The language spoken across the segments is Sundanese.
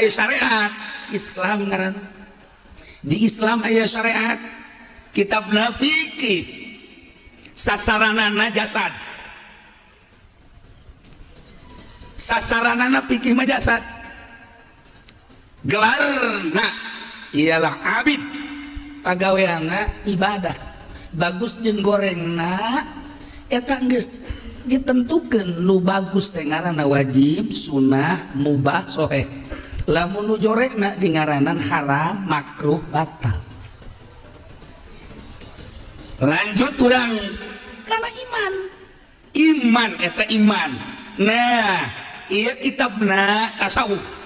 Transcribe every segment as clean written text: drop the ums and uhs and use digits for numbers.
aya syariat Islam ngaran. Di Islam aya syariat kitabna fikih sasaranana jasad sasaranana fikih mah jasad gelarna ialah abid pagaweana ibadah bagus jeung gorengna eta geus ditentukeun nu bagus teh ngaranna wajib sunah mubah soheh lamun nu jorekna di ngaranan haram makruh batal. Lanjut urang karena iman iman eta iman. Nah ieu kitabna tasawuf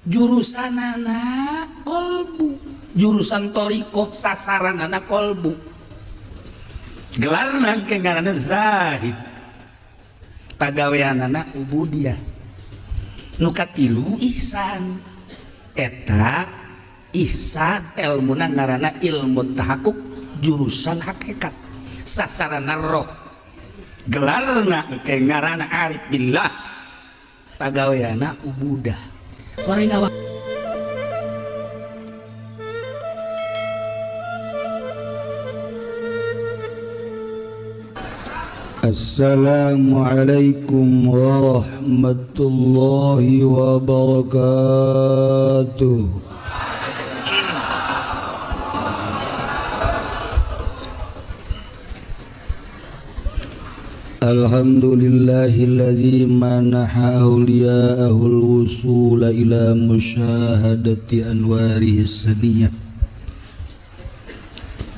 jurusanana kolbu jurusan thoriqoh sasaranana kolbu gelarna ke ngaranna zahid pagaweanana ubudiyah nu katilu ihsan eta ihsan elmuna ngaranna ilmu tahakkuk jurusan hakikat sasaranna roh gelarna ke ngaranna arif billah pagaweanana ubudah goreng awak. Assalamualaikum warahmatullahi wabarakatuh. Alhamdulillahilladzi manaha awliya'ahul wusula ila musyahadati anwarihi saniyah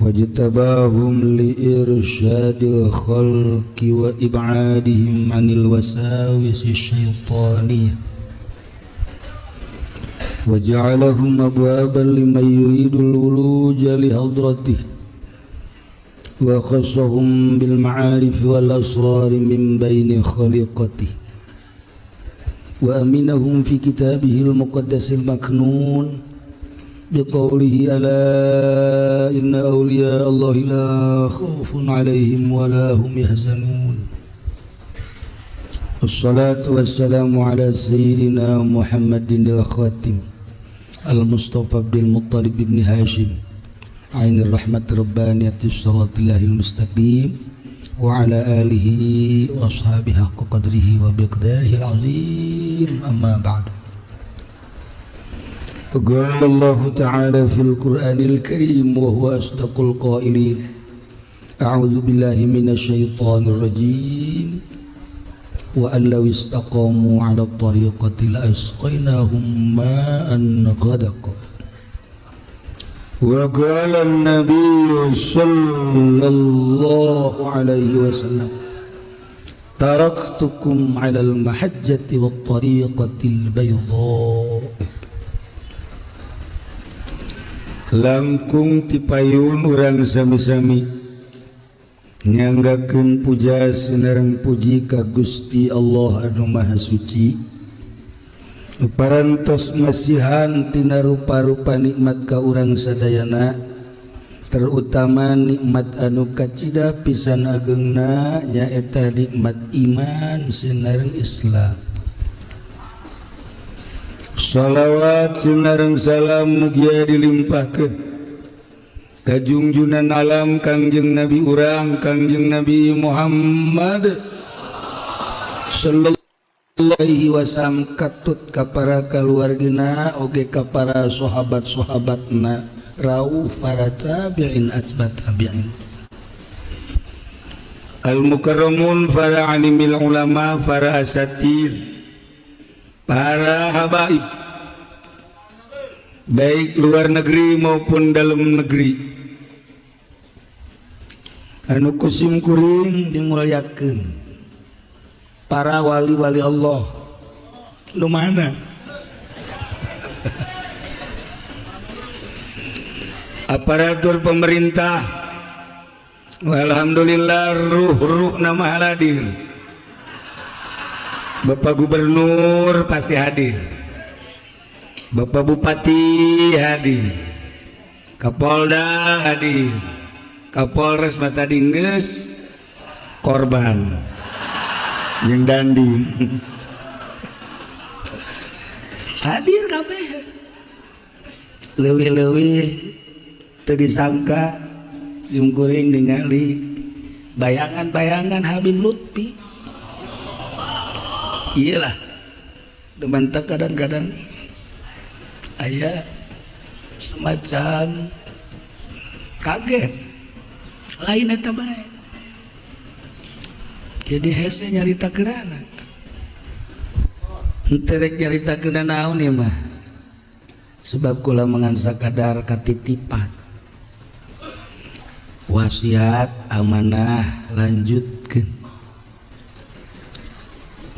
wajtabahum liirsyadil khalqi wa ib'adihim 'anil wasawisi syaitaniyah wa ja'alahum abwaban liman yuridul wuluja li hadratihi wa khassahum bil ma'arif wal asrar min baini khaliqatihi wa aminahum fi kitabihil muqaddasil maknun biqaulihi ala inna awliya Allahi la khaufun alaihim wa la hum yahzanun. Wassalatu wassalamu ala sayyidina Muhammadin al-Khatim al-Mustafa bin Muttalib bin Hashim ainir rahmat rabbaniyati siratal mustaqim wa ala alihi wa ashabihi haqqa qadrihi wa biqdarihi al-azim. Amma ba'du. قال الله تعالى في القرآن الكريم وهو أصدق القائلين أعوذ بالله من الشيطان الرجيم وأن لو استقاموا على الطريقة لأسقيناهم ماء غدقا. وقال النبي صلى الله عليه وسلم تركتكم على المحجة والطريقة البيضاء. Langkung tipayun urang sami-sami nyanggakeun puja sinareng puji ka Gusti Allah anu Maha Suci parantos masihan tina rupa-rupa nikmat ka urang sadayana terutama nikmat anu kacida pisan ageungna nyaeta nikmat iman sinareng Islam. Shalawat sinareng salam mugia dilimpahkeun ka junjunan alam Kangjeng Nabi urang Kangjeng Nabi Muhammad sallallahu alaihi wasallam katut ka para kaluargina oge ka para sahabat-sahabatna rauh para tabi'in asbat tabi'in al mukarramun para alimil ulama para asatid para habaib baik luar negeri maupun dalam negeri anu kusim kuring dimuliakeun para wali-wali Allah nu mana aparatur pemerintah alhamdulillah ruh-ruh nama hadir. Bapak Gubernur pasti hadir, Bapak Bupati hadir, Kapolda hadir, Kapolres mata dingges korban jeung danding. Hadir kabeh. Leuwih-leuwih teu disangka simkuring ningali bayangan-bayangan Habib Lutfi. Iyalah. Demantak kadang-kadang aya semacam kaget. Lain eta bae. Jadi hese nyarita keurana. Henteu rek nyarita keuna naon ieu mah. Sebab kula mengan sakadar katitipan. Wasiat amanah lanjutkeun.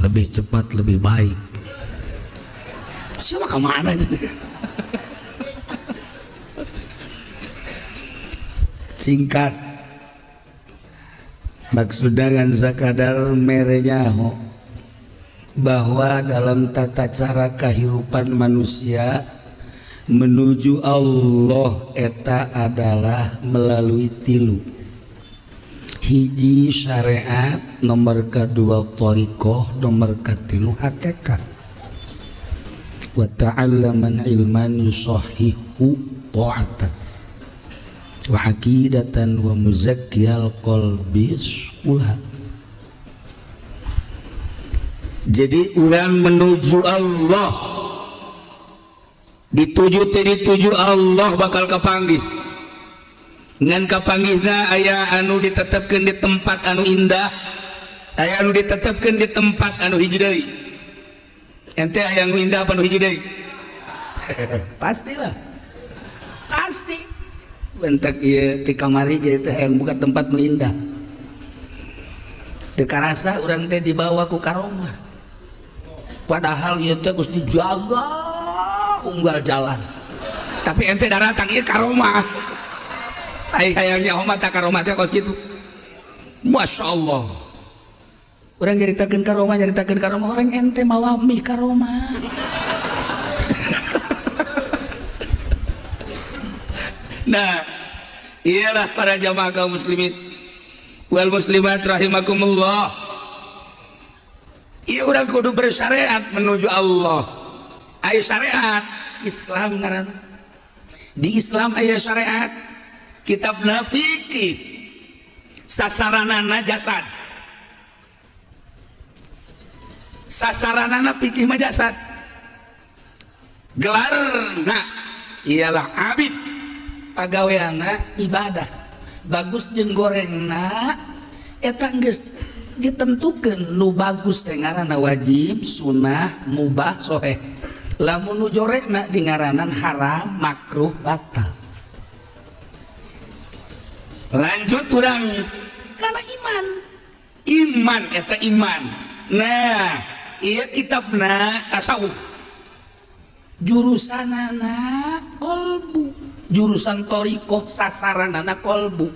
Lebih cepat lebih baik. Siapa kemana singkat maksudnya ngan sakadar merenyaho bahwa dalam tata cara kehidupan manusia menuju Allah eta adalah melalui tilu. Hiji syariat, nomor kedua thariqah, nomor katilu hakikat. Wa ta'allaman ilman yusahihu ta'atan wa aqidatan wa muzakkiyal qalbi sulah. Jadi urang menuju Allah dituju teh dituju Allah bakal kapanggih. Ngan kapanggihna aya anu ditetepkeun di tempat anu indah, aya anu ditetepkeun di tempat anu hiji deui. Ente aya anu indah apa anu hiji deui? Pastilah. Pasti. Bentak ieu ti kamari ge teh hayang buka tempat nu indah. Teu karasa urang teh dibawa ku karomah. Padahal ieu teh geus dijaga unggal jalan. Tapi ente daratang ieu karomah. Ai hayangnya mah tak karomah teh kos kitu. Masya Allah. Urang nyaritakeun karomah, nyaritakeun karomah, orang ente mawa mie karomah. Nah, iyalah para jamaah kaum muslimin wal muslimat rahimakumullah. Iya urang kudu bersyariat menuju Allah. Ayo syariat Islam ngaranna. Di Islam aya syariat, kitabna fikih, sasaranana jasad. Sasaranana fikih mah jasad. Gelarna ialah abid. Pagaweana ibadah. Bagus jeung gorengna eta geus ditentukeun nu bagus teh ngaranna wajib, sunah, mubah, soheh. Lamun nu jorekna di ngaranan haram, makruh, batal. Lanjut urang karena iman. Iman eta iman. Nah, ieu kitabna tasawuf. Jurusanana kolbu, jurusan thariqah sasaranana kolbu.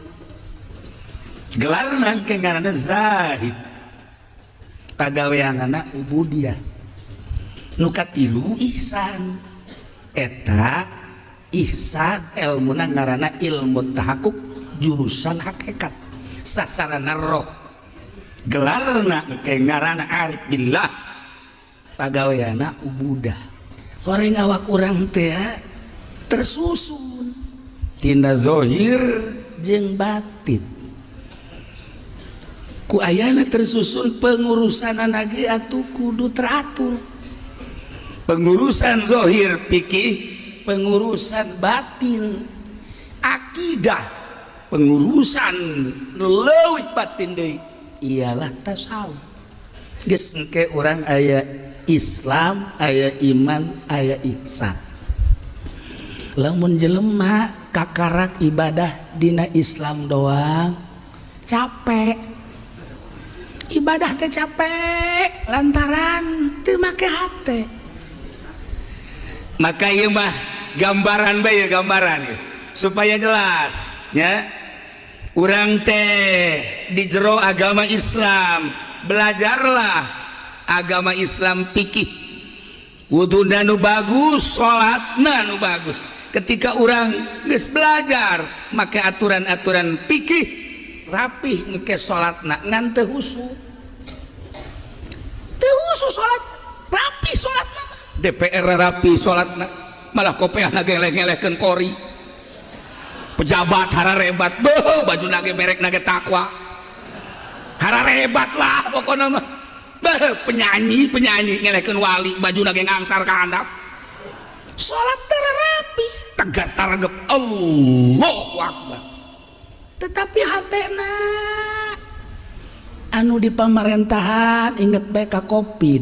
Gelarna ke ngaranna zahid. Pagaweanana ubudiyah. Nu katilu ihsan. Eta ihsan elmuna ngaranna ilmu tahakuk, jurusan hakikat, sasarana roh. Gelarna ke ngaranna arif billah. Pagaweanana ubudah. Horeng awak urang teh tersusun tina zahir jeung batin. Ku ayana tersusun pengurusanana ge atuh kudu teratur. Pengurusan zahir fikih, pengurusan batin akidah, pengurusan nu leuwih batin deui ialah tasawuf. Geus engke urang aya Islam, aya iman, aya ihsan. Lamun jelema kakarak ibadah dina Islam doang capek. Ibadah teh capek lantaran teu make hate. Maka ieu mah gambaran bae ya, gambaran ya, supaya jelas nya. Urang teh di jero agama Islam, belajarlah agama Islam fikih. Wuduna nu bagus, salatna nu bagus. Ketika urang geus belajar make aturan-aturan fikih rapih engke salatna ngan teu khusyuk. Teu khusyuk salat, rapi salatna. DPR rapi salatna, malah kopeahna geleh-gelehkeun kori. Pejabat hararebat, beuh, baju nage merek nage takwa, hararebat lah pokoknya mah. Beuh, penyanyi penyanyi ngelehkeun wali, baju nage ngangsar ka handap, salat tara rapi, tegar targep, Allahu Akbar, tetapi hatena anu di pamarentahan inget bae ka Covid.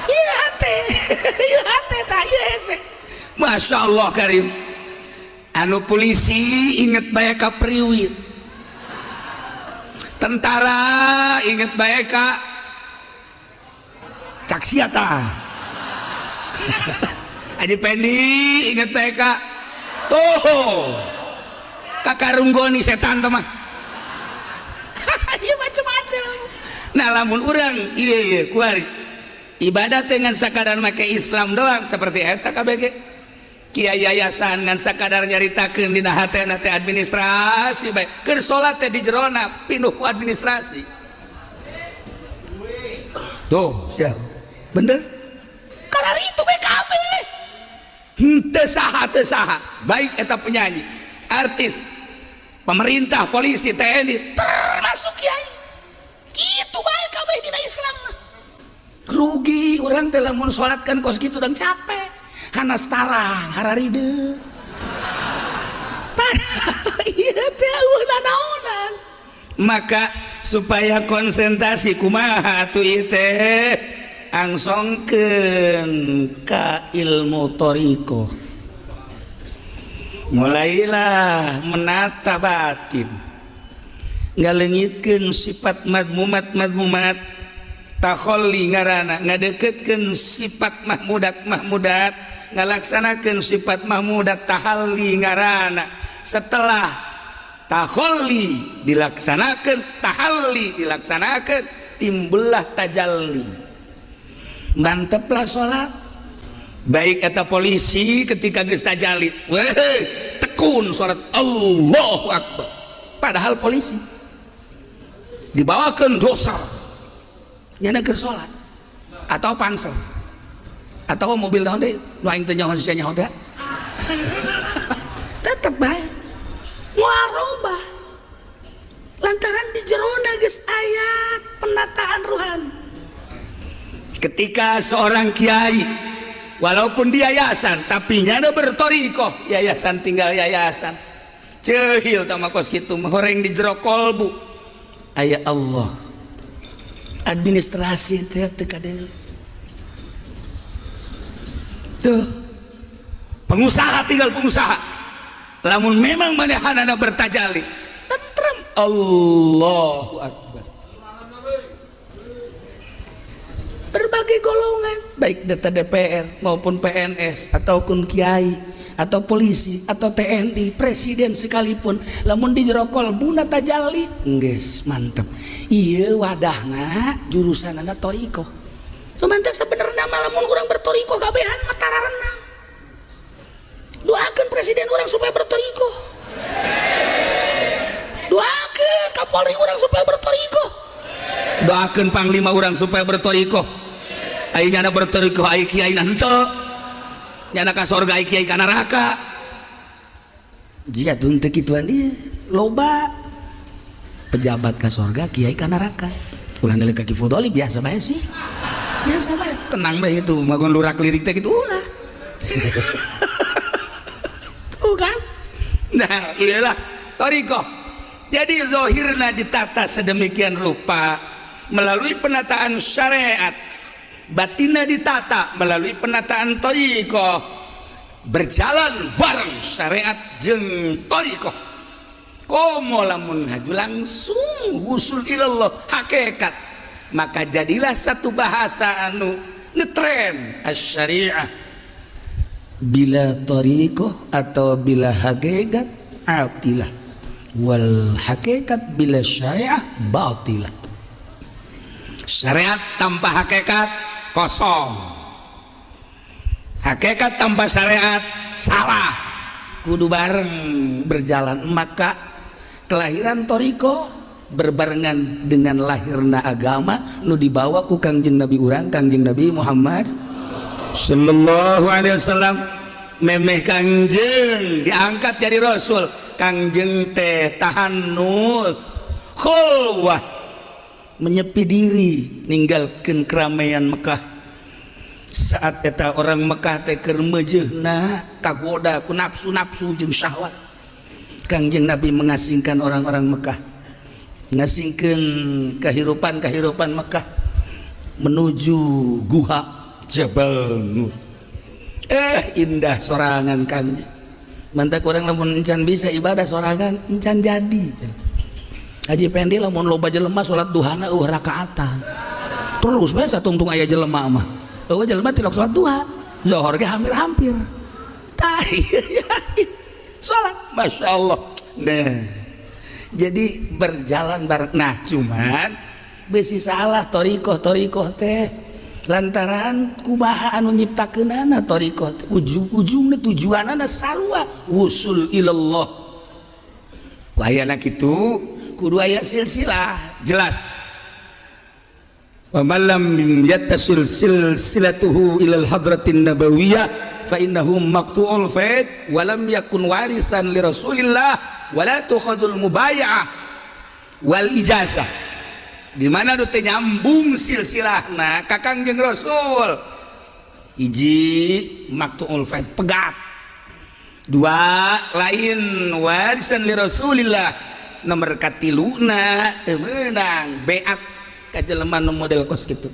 Ieu hate, ieu hate tah, ieu hese. Masya Allah Karim. Anu polisi inget bae ka priwit, tentara inget bae ka caksiata, Haji Pendi inget bae ka tuh kakarunggoni setan mah. Iya, macam-macam. Nah, lamun urang iya iya kuari ibadah dengan sakadar make Islam doang seperti eta KBG kiai yayasan ngan sakadar nyaritakeun dina hatena teh administrasi bae, keur salat teh di jerona pinuh ku administrasi. Tuh siap bener. Karena itu BKB. Henteu saha, teu saha, baik eta penyanyi, artis, pemerintah, polisi, TNI, termasuk kiai, gitu bae kabeh dina Islam mah. Rugi urang teh lamun salat kan kos kitu dan capek hanas tarang hararide, padahal ieu teh eueuh nanaonan. Maka supaya konsentrasi kumaha atuh ieu teh, angsongkeun ka ilmu thoriqoh, mulailah menata batin, ngalengitkeun sifat madmumat madmumat, takholli ngarana, ngadeketkeun sifat mahmudat mahmudat, ngalaksanakeun sifat mahmudat, tahalli ngarana. Setelah takholli dilaksanakeun, tahalli dilaksanakeun, timbullah tajalli. Manteplah salat. Baik eta polisi ketika geus tajalli, weh, tekun salat, Allahu Akbar, padahal polisi dibawakeun dosa nyana keur salat, atau pansel atau mobil naon deui nu aing teu nyaho, sia nyaho teh, tetep bae moal robah lantaran di jerona geus aya penataan ruhani. Ketika seorang kiai walaupun di yayasan tapi nyana bertorikoh, yayasan tinggal yayasan cehil tama kos kitu, horeng di jero kolbu aya Allah, administrasi teh teu kadeul. Tuh pengusaha tinggal pengusaha, lamun memang manehanana bertajali tentrem, Allahu Akbar. Berbagai golongan, baik data DPR maupun PNS ataupun kiai atau polisi atau TNI, presiden sekalipun, lamun di jero kolbuna tajalli geus mantep. Ieu wadahna jurusanana thoriqoh. Nu mantep sebenarnya mah lamun urang berthoriqoh kabehan mah tararena. Doakeun presiden urang supaya berthoriqoh, doakeun Kapolri urang supaya berthoriqoh, doakeun panglima urang supaya berthoriqoh. Ai nyana berthoriqoh, ai kiai na henteu, nyana ka sorga, ai kiai ka neraka. Jika tuh teu kituan ieu loba pejabat ka sorga, kiai ka neraka. Ulah deuleu ka Ki Fudoli, biasa bae sih, biasa bae, tenang bae itu magon lurak lirik teh kitu ulah. Tuh kan. Nah iyalah thoriqoh. Jadi zahirna ditata sedemikian rupa melalui penataan syariat, batinna ditata melalui penataan thoriqoh, berjalan bareng syariat jeung thoriqoh. Komo lamun haju langsung wusul ilallah hakikat, maka jadilah satu bahasa anu ngetren, asy-syariah bila thoriqoh atau bila hakikat atilah, wal hakikat bila syariah batilah. Syariat tanpa hakikat kosong, hakikat tanpa syariat salah. Kudu bareng berjalan. Maka kelahiran thoriqoh Berbarengan dengan lahirna agama nu dibawa ku Kangjeng Nabi urang, Kangjeng Nabi Muhammad sallallahu alaihi wasallam. Memeh Kangjeng diangkat jadi rasul, Kangjeng teh tahannus khulwah, menyepi diri, ninggalkeun keramaian Mekah. Saat eta orang Mekah teh keur meujeuhna kagoda ku nafsu-nafsu jeung syahwat. Kangjeng Nabi mengasingkan orang-orang Mekah, ngasingkeun kehidupan-kehidupan Mekah menuju guha Jabal Nur. Indah sorangan Kangjeng. Mantak urang lamun encan bisa ibadah sorangan encan jadi. Haji Pendi lamun loba jelema salat duhana eueuh rakaatan. Terus bae satungtung aya jelema mah. Eueuh jelema tilok salat duha. Zohor ge hampir-hampir. Tah salat Masya Allah. Nah, jadi berjalan bareng. Nah, cuman besi salah torikoh teh lantaran kumaha anu nyiptakeunana torikoh teh ujung-ujungna tujuanana sarua wusul ilallah. Ku ayana kitu kudu aya silsilah jelas. Wa man lam yattasil silsilatuhu ilal hadratin nabawiyah fa innahu maqtu'ul faid wa lam yakun warisan li Rasulillah wa la tukhadul mubaya'ah wal ijazah. Di mana nu teu nyambung silsilahna ka Kangjeng Rasul, hiji maqtu'ul faid pegat, dua lain warisan li Rasulillah, nomor katiluna teu meunang beat ka jelema nu model kos kitu.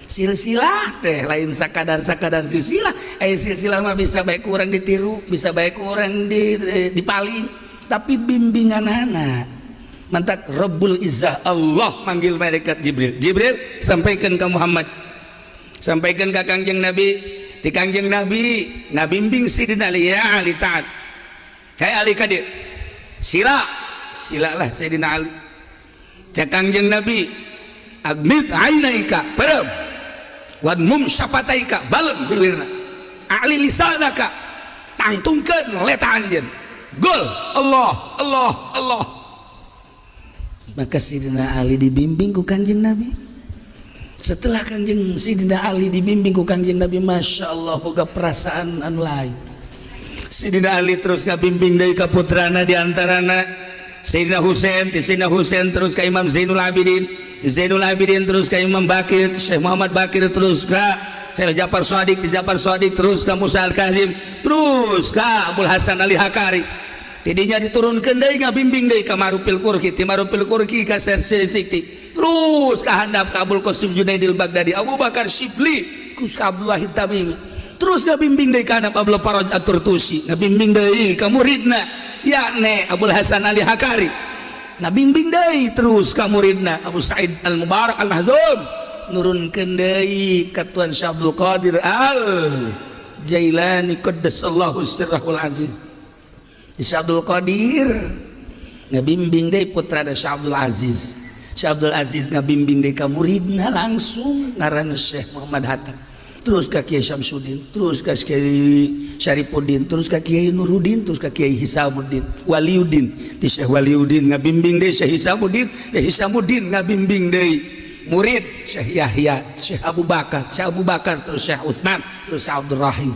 Silsilah teh lain sakadar-sakadar silsilah. Silsilah mah bisa baik kurang ditiru, bisa baik kurang dipaling, tapi bimbinganana mantak Rabbul Izzah Allah manggil malaikat Jibril. Jibril sampaikan ke Muhammad, sampaikan ke Kangjeng Nabi. Di Kangjeng Nabi ngabimbing Sidina Ali, ya Ali taat, hai Ali kadir, sila silalah Sayyidina Ali. Cek Kangjeng Nabi, agmid ainaika perem, wadmum syafataika balem bibirna, a'li lisanaka tangtungkeun leta anjeun, gol Allah Allah Allah. Maka Sayyidina Ali dibimbing ku Kangjeng Nabi. Setelah Kangjeng Sayyidina Ali dibimbing ku Kangjeng Nabi, Masya Allah boga perasaan anu lain. Sayyidina Ali terus ngabimbing deui ka putrana, di antarana Sayyidina Husain, ti Sayyidina Husain terus ka Imam Zainul Abidin, Zainul Abidin terus ka Imam Bakir, Syekh Muhammad Bakir terus ka Syekh Ja'far Shadiq, Ja'far Shadiq terus ka Musa Al-Kazim, terus ka Abul Hasan Ali Hakari. Tidinya diturunkeun deui ngabimbing deui ka Marufil Qurki, ti Marufil Qurki ka Syekh Sikti, terus ka handap ka Abul Qasim Junaidil Baghdadi, Abu Bakar Shibli, terus ka Abdullah Tamimi, terus ngabimbing deui ka handap Abdul Faraj At-Turtusi, ngabimbing deui ka muridna yakni Abul Hasan Ali Hakari, ngabimbing deui terus ka muridna Abu Said Al-Mubarak Al-Mahzum, nurunkeun deui ka Tuan Syekh Abdul Qadir Al-Jailani qaddasallahu sirrahul aziz. Syekh Abdul Qadir ngabimbing deui putrana Syekh Abdul Aziz. Syekh Abdul Aziz ngabimbing deui ka muridna langsung ngaranna Syekh Muhammad Hatta, terus ka Kiai Syamsuddin, terus ka Kiai Syarifuddin, terus ka Kiai Nuruddin, terus ka Kiai Hisamuddin Waliuddin. Ti Syekh Waliuddin ngabimbing deui Syekh Hisamuddin, Syekh Hisamuddin ngabimbing deui murid Syekh Yahya, Syekh Abu Bakar, Syekh Abu Bakar terus Syekh Utsman, terus Syekh Abdul Rahim.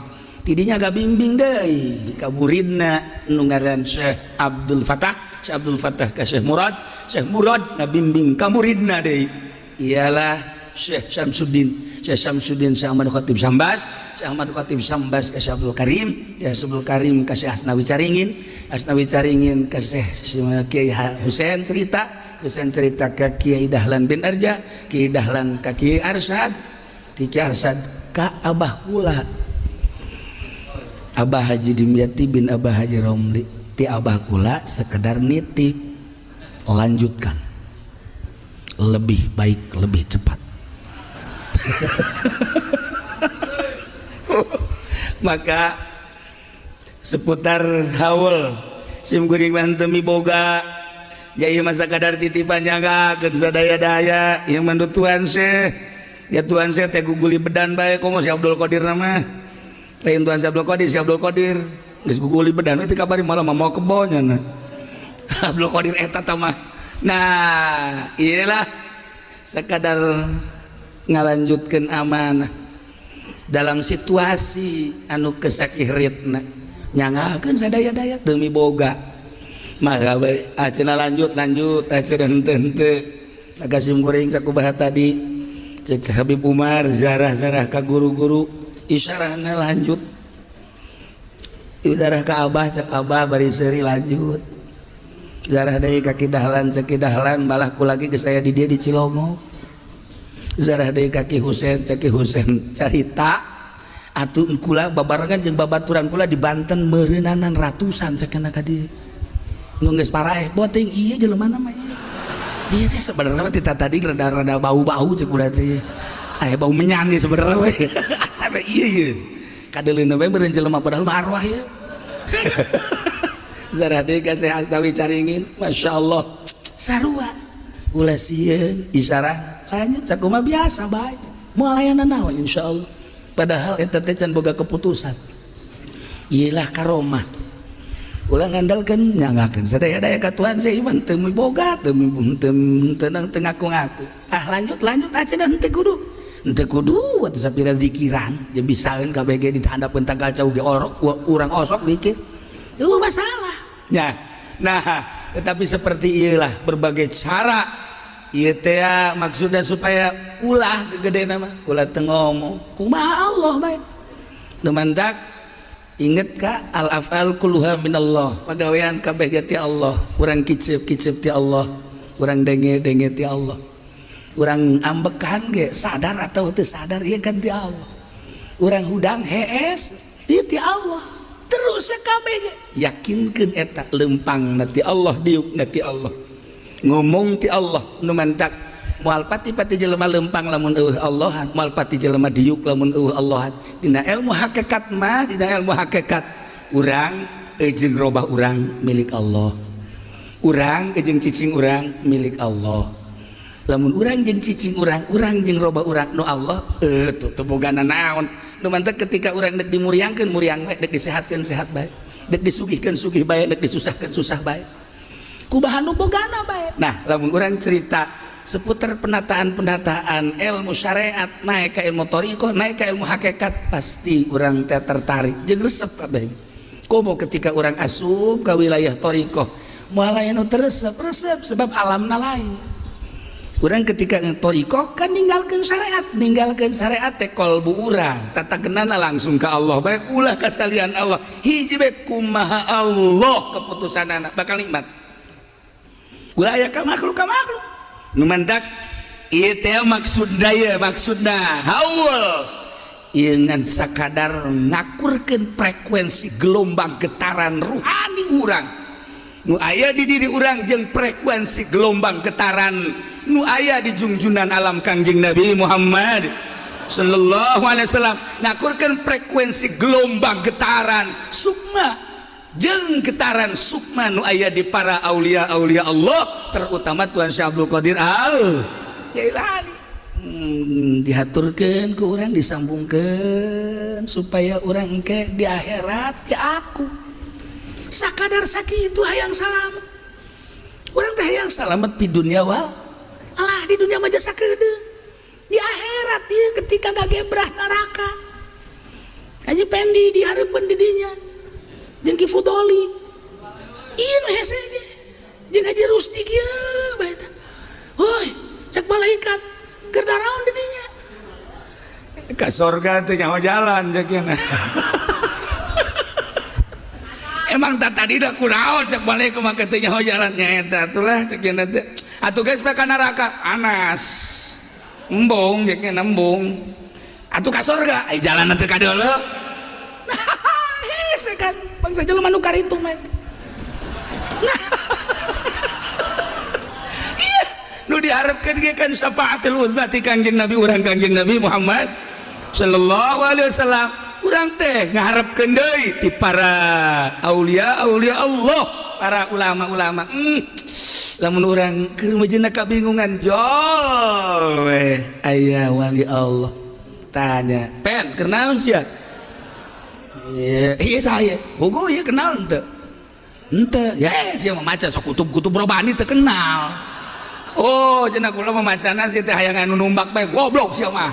Tidinya ngabimbing deui ka muridna nu ngaran Syekh Abdul Fatah, Syekh Abdul Fatah ka Syekh Murad, Syekh Murad ngabimbing ka muridna deui ialah Syekh Syamsuddin, Syekh Syamsuddin Syekh Ahmad Khatib Sambas, Syekh Ahmad Khatib Sambas ka Syekh Abdul Karim, Syekh Abdul Karim ka Syekh Asnawi Caringin, Asnawi Caringin ka Syekh Kiai Husain cerita, Husain cerita ka Kiai Dahlan bin Arja, Kiai Dahlan ka Kiai Arsyad, Kiai Arsyad ka Abah kula, Abah Haji Dimyati bin Abah Haji Romli. Ti Abah kula sekedar nitip, lanjutkan lebih baik lebih cepat. Maka seputar haul sim kuring mantemi boga jaya masa kadar titipan nyangga keun sadaya-daya ieu mandu tuan Syekh ya tuan Syekh teh guguli bedan bae komo si Abdul Qadir mah lain tuan si Abdul Qadir, si Abdul Qadir geus guguli bedan itu kabari malah mau kebonya. Abdul Qadir eta tah mah Nah iyalah sekadar ngalanjutkeun amanah dalam situasi anu kesakiritna nyangakeun sadaya-daya demi boga maka we ayeuna lanjut ayeuna henteu kasim goreng sakubaha tadi cek Habib Umar zarah-zarah ka guru-guru isyarahna lanjut zarah ka abah cek abah bari seuri lanjut zarah deui ka Ki Dahlan cek Ki Dahlan balah ku lagi ke saya di dia di Cilongok zarah deui ka Ki Husen cek Ki Husen carita atuh kula babarengan jeung babaturan kula di Banten meureunanan ratusan cekna ka dieu nu geus paraeh boting ieu jelema mah ieu ieu teh sebenarnya mah tita tadi rada-rada bau-bau cek udah teh aya bau menyan ieu sebenarnya we asana ieu ieu kadeuleuna we meureun jelema padahal mah arwah ieu zarah deui ka Syekh Asnawi Caringin masyaallah sarua ulah sieun isyarah lanjut sakumaha biasa bae moal aya nanaon insyaallah padahal eta teh can boga keputusan ieu lah karomah ulah ngandalkeun nyangakeun sadaya-daya ka Tuhan saya iman teu boga teu teu ngaku-ngaku ah lanjut aja dan henteu kudu atuh sapira zikiran jeung bisaeun kabeh ge dihandapeun tangkal cau ge urang osok zikir itu masalah ya. Nah tetapi seperti ieulah berbagai cara ieu teh maksudnya supaya ulah gegedena mah ulah teu ngomong kumaha Allah bae nu mantak inget ka al afal kulluha minallah pagawean kabeh ge ti Allah urang kicep-kicep ti Allah urang denge-denge ti Allah urang ambekan ge sadar atau teu sadar ieu kan ti Allah urang hudang hees ieu ti Allah terus we kabeh ge yakinkeun eta lempang na ti Allah diuk na ti Allah ngomong ti Allah nu mantak moal pati-pati jelema lempang lamun eueuh Allahan moal pati jelema diuk lamun eueuh Allahan dina ilmu hakikat mah dina ilmu hakikat urang jeung robah urang milik Allah urang jeung cicing urang milik Allah lamun urang jeung cicing urang urang jeung robah urang nu Allah tuh teu bogana naon nu mantak ketika urang dek dimuriangkeun muriang bae dek disehatkeun sehat bae dek disugihkeun sugih bae dek disusahkeun susah bae kumaha nu bogana bae. Nah lamun urang cerita seputar penataan-penataan ilmu syariat naik ke ilmu thariqah naik ke ilmu hakikat pasti urang teh tertarik jeung resep kabeh komo ketika urang asup ka wilayah thariqah moal aya nu teu resep resep sebab alamna lain urang ketika thariqah kan ninggalkeun syariat teh kolbu urang tatagenana langsung ka Allah bae ulah kasalian Allah hiji bae kumaha Allah keputusanana bakal nikmat ulah aya ka makhluk nu mantak ieu teh maksudna ieu maksudna haul ieu ngan sakadar ngakurkeun frekuensi gelombang getaran ruhani urang nu aya di diri urang jeung frekuensi gelombang getaran nu aya di jungjunan alam Kangjeng Nabi Muhammad sallallahu alaihi wasallam ngakurkeun frekuensi gelombang getaran sukma jeung getaran sukma nu aya di para aulia-aulia Allah terutama Tuhan Syekh Abdul Qadir Al Jailani dihaturkeun ku urang disambungkeun supaya urang engke di akhirat ya aku sakadar sakitu hayang salamet urang teh hayang salamet di dunia wal alah di dunia mah jasa kedeung di akhirat ieu ketika gagebrah neraka Haji Pendi dihareupeun di dinya jeung Ki Fudoli ieu nu hese ge jeung Haji Rusdi kieu bae teh heuy cek malaikat keur daraon di dinya ka sorga teh nyaho jalan cek nya emang tak tadi dah kunaon cek malaikat mah teh nyaho jalan nya eta atulah cek nya teh atuh geus bae ka neraka anas embung cek nya embung atuh ka sorga ai jalan teh ka deuleu hese kan bangsa jelema nu karitu mah nah iya nu diharapkeun ge kan syafaatul uzma ti Kangjeng Nabi urang Kangjeng Nabi Muhammad sallallahu alaihi wasallam urang teh ngaharepkeun deui ti para aulia aulia Allah para ulama-ulama lamun urang keur meujeuhna kabingungan jol we aya wali Allah tanya pen keur naon sia iya saya hugo iya kenal henteu Henteu ya sia mah maca sok kutub-kutub robani teu kenal. Oh cenah kula mah macana sia teh hayang anu numbak bae goblok sia mah.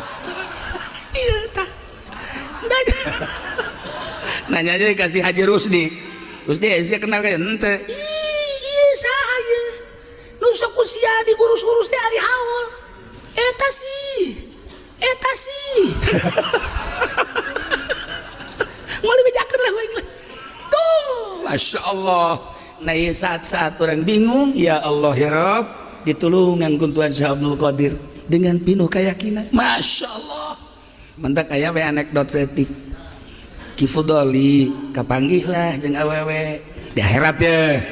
Ieu tah. Nanya aja kasih Haji Rusdi. Rusdi sia kenal ka henteu. Ih saha ieu? Nu sok ku sia diurus-urus teh ari haul. Eta sih. Eta sih. Moal dibejakeun lah aing lah. Tuh, Masya Allah. Nah saat-saat orang bingung, ya Allah ya Rabb, ditulungan ku Tuhan Syekh Abdul Qadir dengan penuh keyakinan. Masya Allah. Mentak aya we anekdot setik. Ki Fudoli kapanggih lah jeung awewe di akhirat ya.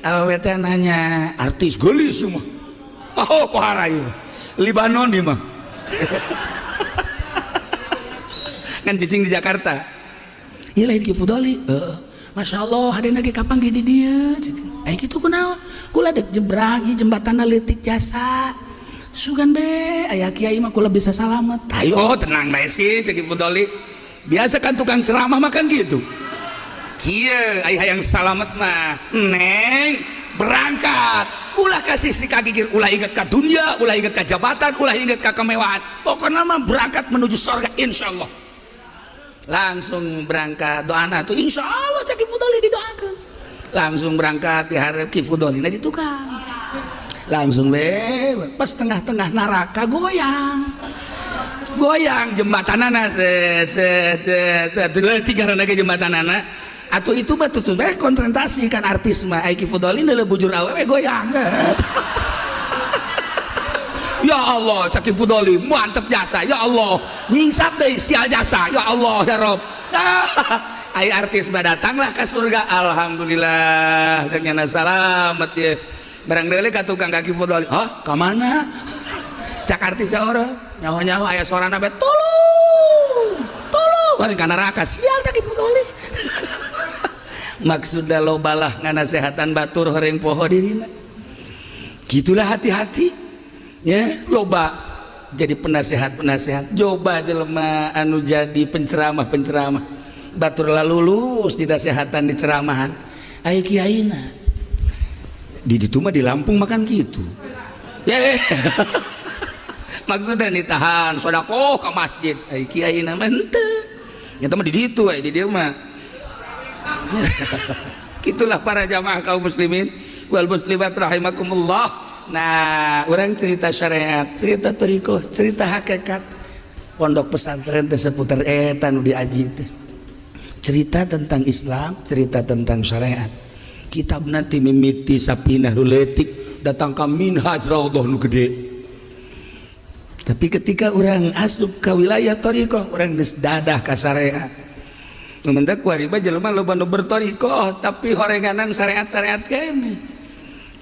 Awewe teh nanya, artis geulis mah. Oh, pohara ieu. Libanon ieu mah. Kan cicing di Jakarta. Ieu lain Ki Fudoli. Heeh. Masya Allah, hadena ge kapanggih di dieu. Ai kitu kunaon? Kula dek jebrang ieu jembatanna leutik jasa. Sugan be, aya kiai mah kula bisa salamet. Ayo tenang bae sih cek Ki Fudoli. Biasa kan tukang ceramah mah kan gitu. Kieu aya hayang salamet mah, neng berangkat. Ulah kasih si kagigir, ulah inget ka dunia, ulah inget ka jabatan, ulah inget ka kemewahan. Pokoknya mah berangkat menuju surga insyaallah. Langsung berangkat doana tuh insyaallah cek Ki Fudoli didoakeun. Langsung berangkat diharap Ki Fudoli na di tukang. Langsung lewat pas tengah-tengah neraka goyang. Goyang jembatanana set set set. Leutik ngaranna ge jembatanana. Atuh itu mah tutup konsentrasi kan artis mah ai Ki Fudoli deuleu bujur awewe goyang. Ya Allah, cek Ki Fudoli mantep jasa. Ya Allah, nyingsat deui sial jasa. Ya Allah ya Rob. Ai artis mah datanglah ke surga. Alhamdulillah, cek nyana salamet ye. Barang deuleu ka tukang ka Ki Fudoli. Hah, ka mana? Cak artis saora, nyaho-nyaho aya sorana bae tolong. Tolong, bari ka neraka sial cek Ki Fudoli. Maksudna lobalah nganasehatan batur horeng poho dirina. Gitulah hati-hati. Ya, loba jadi penasehat-penasehat, coba jelema anu jadi penceramah-penceramah. Batur lalulus dinasehatan di ceramahan. Ai kiaina. Di ditu mah di Lampung makan gitu. Ya. Maksudnya ditahan sedekah ke masjid. Ai kiaina mah henteu. Nya mah di ditu ai di dieu mah. Itulah para jamaah kaum muslimin wal muslimat rahimakumullah. Nah, orang cerita syariat, cerita thariqah, cerita hakikat. Pondok pesantren teh seputar eta nu diaji teh. Cerita tentang Islam, cerita tentang syariat. Kitab nanti mimiti sapinah nu leutik datang ka Minhaj Raudhah nu gede. Tapi ketika orang asup ke wilayah thariqah, orang geus dadah ka syariat. Mendak kuariba jelema loba nu berthariqah tapi horenganan syariat-syariat kene.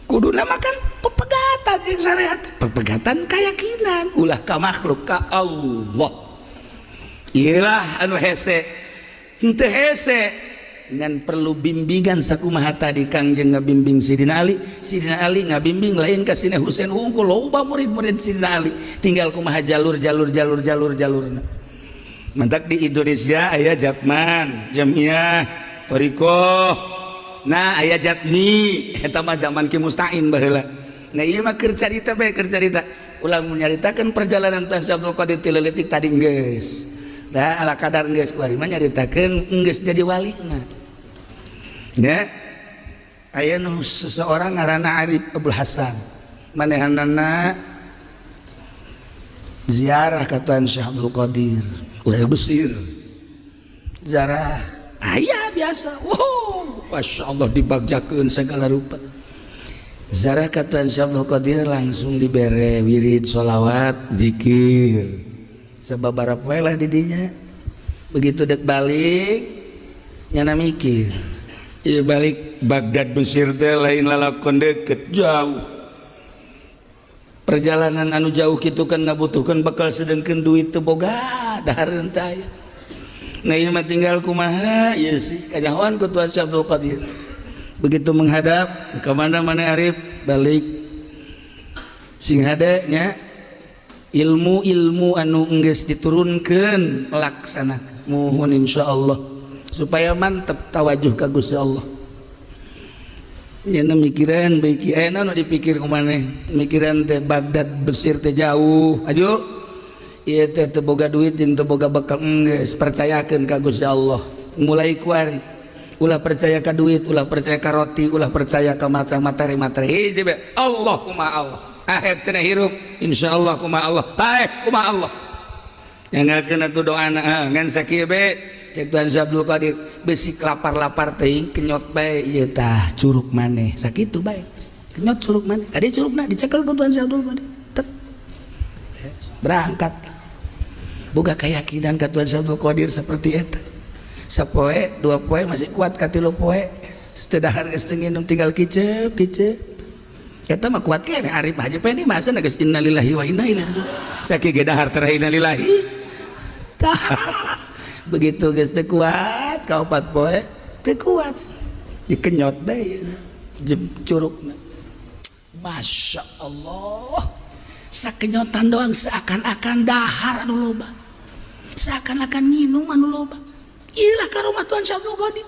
Kuduna makan pepegatan jeung syariat, pepegatan keyakinan ulah ka makhluk ka Allah. Iyalah anu hese. Henteu hese ngan perlu bimbingan sakumaha tadi Kangjeng ngabimbing Sidina Ali, Sidina Ali ngabimbing lain ka Sidina Husain hungkul loba murid-murid Sidina Ali. Tinggal kumaha jalur jalur jalur jalur jalurna. Mantak di Indonesia aya Jatman, Jamiah, Thariqah. Nah aya Jatmi eta mah zaman Ki Mustain baheula. Nah ieu mah keur carita bae keur carita. Ulah nyaritakeun perjalanan Tuan Syekh Abdul Qadir ti leutik tadi geus. Da ala kadar geus kuari mah nyaritakeun geus jadi wali mah. Nya aya nu seseorang ngaranna Arif Abdul Hasan. Manehanana ziarah ka Tuan Syekh Abdul Qadir. Urang Mesir. Ziarah aya biasa. Wow, Masya Allah dibagjakeun segala rupa. Ziarah ka Tuan Syekh Abdul Qadir langsung dibere wirid sholawat zikir. Sababaraha poe lah di dinya. Begitu dek balik nyana mikir. Ieu balik Baghdad Mesir teh lain lalakon deket jauh. Perjalanan anu jauh kitu kan ngabutuhkeun bekal sedengkeun duit teu boga dahareun teh aya. Nah ieu mah tinggal kumaha ieu sih kanyahoan ku Tuan Syekh Abdul Qadir. Begitu menghadap ke mana-mana Arif balik sing hade nya ilmu-ilmu anu enggeus diturunkeun laksana muhun insyaallah Supaya mantep tawajuh ka Gusti Allah. Nya mikiran baik aya nu dipikir ku maneh, mikiran teh Baghdad Mesir teh jauh. Aju ieu teh teu boga duit jeung teu boga bekal, geus percayakeun ka Gusti Allah. Mulai kuari ulah percaya ka duit, ulah percaya ka roti, ulah percaya ka macam materi-materi. Hiji bae, Allah kumaha Allah. Akhir cenah hirup, insyaallah kumaha Allah. Bae kumaha Allah. Yang kena tuh doa ngan sakieu bae cek Tuhan Abdul Qadir, besi lapar-lapar teuing kenyot bae ieu tah curug maneh. Sakitu bae. Kenyot curug maneh. Tadi curugna dicekel ku Tuhan Abdul Qadir. Tek. Berangkat. Boga keyakinan ka Tuhan Abdul Qadir seperti eta. Sapoe, dua poe masih kuat ka tilu poe. Teu dahar geus teu nginum tinggal kicep kicep. Eta mah kuat keneh Arif Haji Pendi masa geus innalillahi wa inna ilaihi raji'un. Sakieu ge dahar teh innalillahi. Tah. Begitu geus teu kuat ka opat poe teu kuat. Dikenyot bae curugna. Masya Allah. Sakenyotan doang seakan-akan dahar anu loba. Seakan-akan minum anu loba. Ilah karomah Tuhan Syabdul Qadir.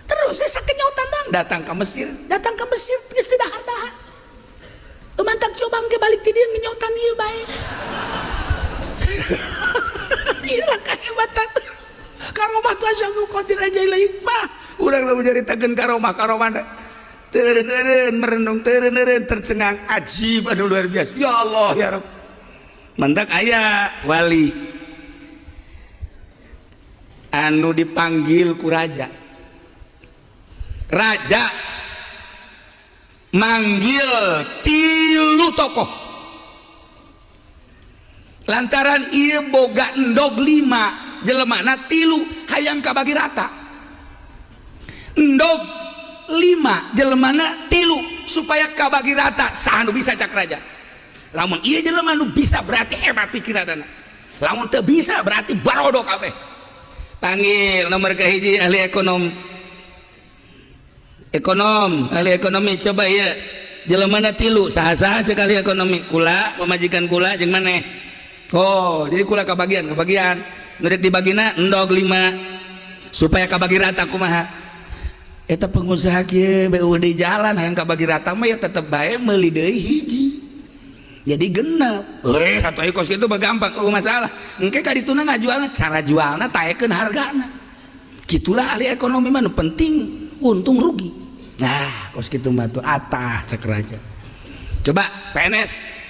Terus saya sakenyotan doang datang ke Mesir, datang ke Mesir geus teu dahar-dahar. Lumantak coba ke balik ti dieu ngenyotan ieu bae. Ilah kehebatan karomah Tuhan Syabdul Qadir aja lain mah. Urang lamun nyaritakeun karomah karomah teureun merenung teureun tercengang ajib anu luar biasa. Ya Allah ya Rabb. Mantak aya wali anu dipanggil ku raja. Raja manggil tilu tokoh lantaran ieu boga endog 5 jelemana tilu hayang kabagi rata. Endog 5 jelemana tilu supaya kabagi rata saha nu bisa cak raja. Lamun ieu jelema nu bisa berarti hebat pikiranana, lamun teu bisa berarti barodo kabeh. Panggil nomor kahiji ahli ekonom, ekonom ahli ekonomi coba ieu jelemana tilu saha-saha cek ahli ekonomi kula pamajikan kula jeung maneh. Oh jadi kula kabagian kabagian nu rek dibagina endog 5 supaya kabagi rata kumaha. Eta pengusaha kieu BUD jalan hayang kabagi rata mah ya tetep bae meuli deui hiji jadi genep. Atuh aya kos kitu mah gampang eueuh masalah. Engke ka dituna ngajualna cara jualna taekeun hargana. Kitulah ahli ekonomi mah nu penting untung rugi. Nah kos kitu mah tuh atah cek raja. Coba PNS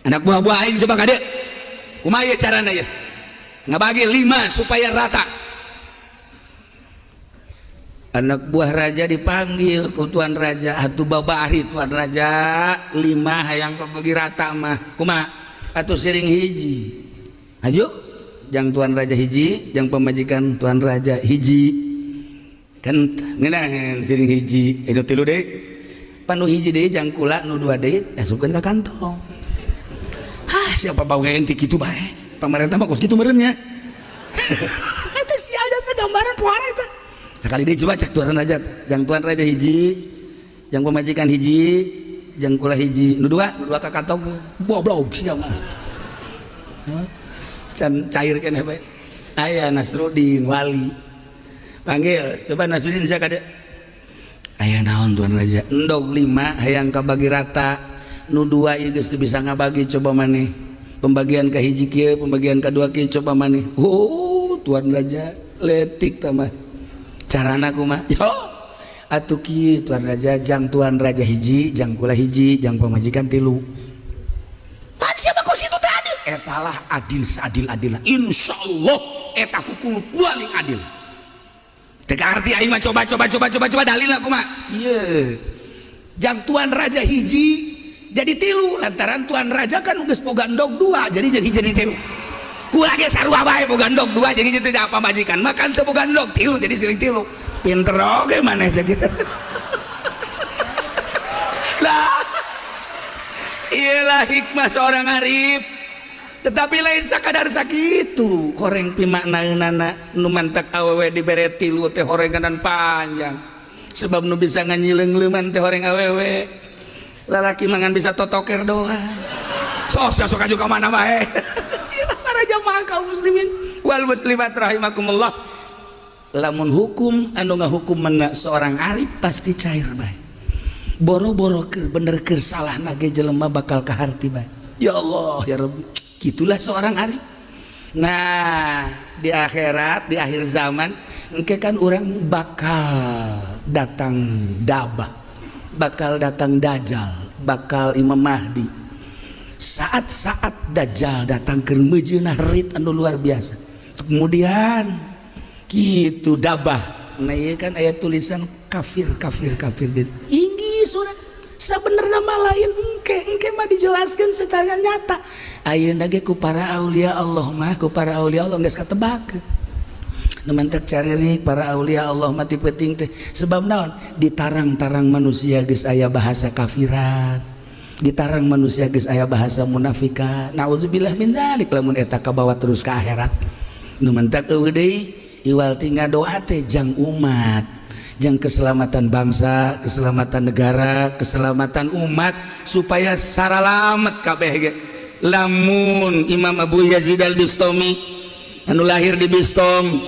anak buah-buah aing coba ka dieu. Kumaha ieu carana ieu? Ngabagi 5 supaya rata. Anak buah raja dipanggil ku tuan raja, atuh babari tuan raja 5 hayang kabagi rata mah kumaha? Atuh siring hiji. Hayu jang tuan raja hiji, jang pamajikan tuan raja hiji. Kan ngeunaheun siring hiji, nu tilu deui. Panu hiji deui jang kula nu 2 deui asupkeun ka kantong. Hah, siapa bawaeun ti kitu bae? Pamarentah mah kos kitu meureun nya. Eta sial jasa gambaran pohara eta. Sekali deui coba cek tuan raja, jang tuan raja hiji, jang pamajikan hiji, jang kula hiji, nu dua ka kantong. Goblok sia mah. Can cair keneh bae. Aya Nasruddin wali. Panggil, coba Nasruddin sia ka dieu. Aya naon tuan raja? Endog 5 hayang kabagi rata. Nu 2 ieu geus teu bisa ngabagi coba maneh. Pembagian ka hiji kieu, pembagian ka 2 kieu coba maneh. Oh, tuan raja letik tah mah. Carana kumaha? Yo, atuh kieu tuan raja, jang tuan raja hiji, jang kula hiji, jang pamajikan 3. Pan siapa kos kitu teh adil? Eta lah adil seadil-adilna. Insyaallah eta hukum paling adil. Teu kaarti aing mah coba coba coba coba coba dalilna kumaha? Ieu. Jang tuan raja hiji jadi 3 lantaran tuan raja kan geus boga endog 2 jadi jeung hiji jadi 3. Kula ge sarua bae boga endog 2 jadi teu apa majikan mah kan teu boga endog 3 jadi siling 3. Pinter oge maneh jeung kitu. Lah iyalah hikmah seorang arif. Tetapi lain sakadar sakitu horeng pimaknaeunana nu mantak awewe dibere 3 teh horenganan panjang. Sebab nu bisa nganyileung-leuman teh horeng awewe. Lalaki mangan bisa totoker doang. Sok sok aju ka mana bae. Para jamaah kaum muslimin wal muslimat rahimakumullah. Lamun hukum anu ngahukum mena seorang arif pasti cair bae. Boro-boro keur bener keur salah nage jelema bakal kaharti bae. Ya Allah ya Rabbi, gitulah seorang arif. Nah, di akhirat, di akhir zaman engke kan orang bakal datang dabah, bakal datang dajjal, bakal Imam Mahdi. Saat-saat dajjal datang keur meujeunnah rit anu luar biasa. Kemudian kitu dabah. Nah, ieu kan aya tulisan kafir kafir kafir inggi surat. Sabenerna mah lain engke mah dijelaskan secara nyata. Ayeuna ge ku para aulia Allah mah, ku para aulia Allah geus katebak. Nu mantak caririk para aulia Allah mah ti peuting teh. Sebab naon? Ditarang-tarang manusia geus aya bahasa kafirat. Ditarang manusia geus aya bahasa munafikan. Nauzubillah min dzalik lamun eta kabawa terus ka akhirat. Nu mantak eueuh deui iwal tinggal doa teh jang umat, jang keselamatan bangsa, keselamatan negara, keselamatan umat supaya saralamet kabeh ge. Lamun Imam Abu Yazid Al-Bistami anu lahir di Bistom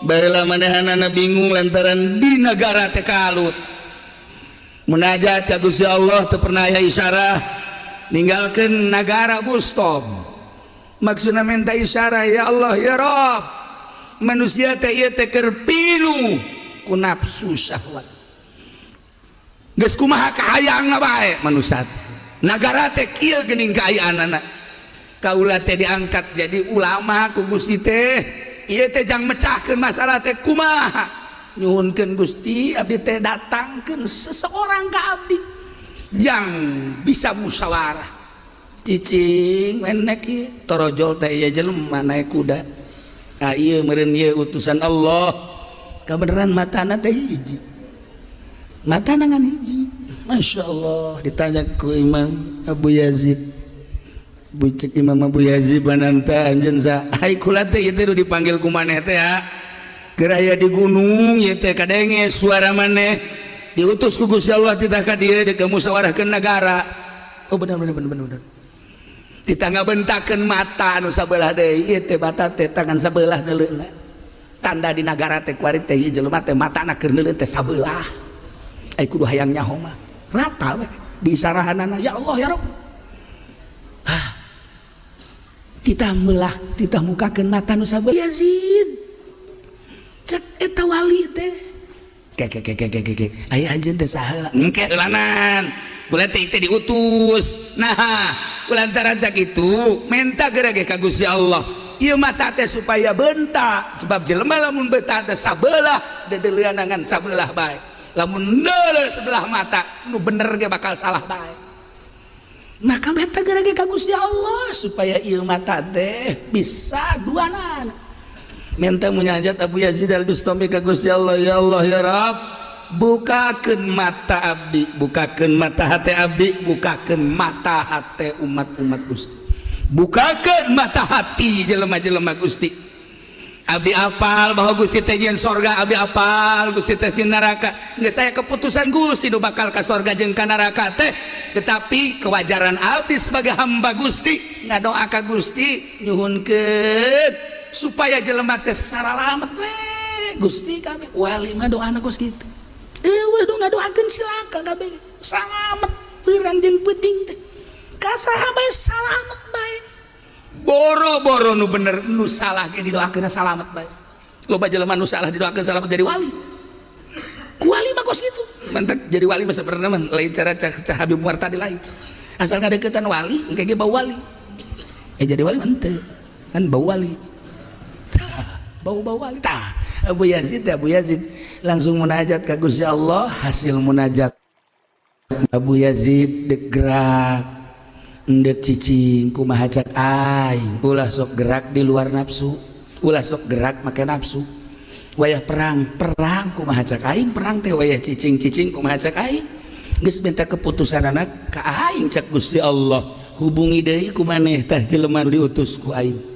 baheula manehanana bingung lantaran di negara teh kalut. Munajat ka Gusti Allah teu pernah aya isyarah ninggalkeun nagara Bustom. Maksudna minta isyarah, ya Allah ya Rabb, manusia teh ieu teh keur pilu ku nafsu syahwat. Geus kumaha kahayangna bae manusia. Nagara teh kieu geuning kaayaanana. Kaula teh diangkat jadi ulama ku Gusti teh, ieu teh jang mecahkeun masalah teh kumaha. Nyuhunkeun Gusti abdi teh datangkeun seseorang ka abdi jang bisa musyawarah. Cicing menek ieu torojol teh ieu jelema naek kuda. Ah ieu meureun ieu utusan Allah. Kabeneran matana teh hiji. Matana ngan hiji. Masya Allah, ditanya ku Imam Abu Yazid. Bucek Imam Abu Yazid bananta anjeun sa ai kula teh ieu teh dipanggil ku maneh teh ya. Keur aya di gunung ieu teh kadenge suara maneh diutus ku Gusti Allah titah ka dieu deuk musyawarahkeun nagara. Oh bener bener bener bener. Titah ngabentakeun mata anu sabelah deui ieu teh mata teh tangan sabelah neuleuna. Tanda di nagara teh kuari teh ieu jelema teh matana keur neuleun teh sabelah. Ai kudu hayang nyaho mah rata we di isarahanana ya Allah ya Rabb. Titah melah, titah mukakeun mata nu sabelah Yazid. Cek eta wali teh. Ke ke ke ke ke ke. Aya anjeun teh saha? Engke eulanan. Kula teh diutus. Nah, kulantaran sakitu menta geura ge ka Gusti Allah. Ieu mata teh supaya bentak, sebab jelema lamun bentak teh sabelah dedeuleunangan sabelah bae. Lamun neuleuh sebelah mata nu bener ge bakal salah bae. Maka menta geura ge ka Gusti Allah supaya ieu mata teh bisa duanan. Minta munajat Abu Yazid Al-Bistami ka Gusti Allah, ya Allah ya Rabb, bukakeun mata abdi, bukakeun mata hati abdi, bukakeun mata hati umat-umat Gusti, bukakeun mata hati jelema-jelema Gusti. Abdi apal bahwa Gusti teh nyieun sorga, abdi apal Gusti teh nyieun neraka. Geus saya keputusan Gusti nu bakal ka sorga jeung ka neraka teh, tetapi kewajaran abdi sebagai hamba Gusti ngadoa ka Gusti nyuhunkeun supaya jelema teh saralamet we Gusti kami. Wali mah doana kos kitu. Eueuh nu ngadoakeun cilaka kabeh salamet beurang jeung peuting teh. Ka saha bae salamet bae. Boro-boro nu bener nu salah ge didoakeun salamet bae. Loba jelema nu salah didoakeun salamet jadi wali. Ku wali mah kos kitu. Mantak jadi wali mah sabenerna mah lain cara Habib Umar tadi lain. Asal ngadeukeutan wali engke ge bau wali. Jadi wali mah henteu. Kan bau wali. Bau-bau wali. Tah, Abu Yazid langsung munajat ka Gusti Allah, hasil munajat Abu Yazid dek gerak endek cicing kumaha cak aing, ulah sok gerak di luar nafsu, ulah sok gerak make nafsu. Wayah perang, perang kumaha cak aing, perang teh wayah cicing-cicing kumaha cak aing. Geus minta keputusan anak ka aing cak Gusti Allah, hubungi deui ku maneh tah jelema diutus ku aing.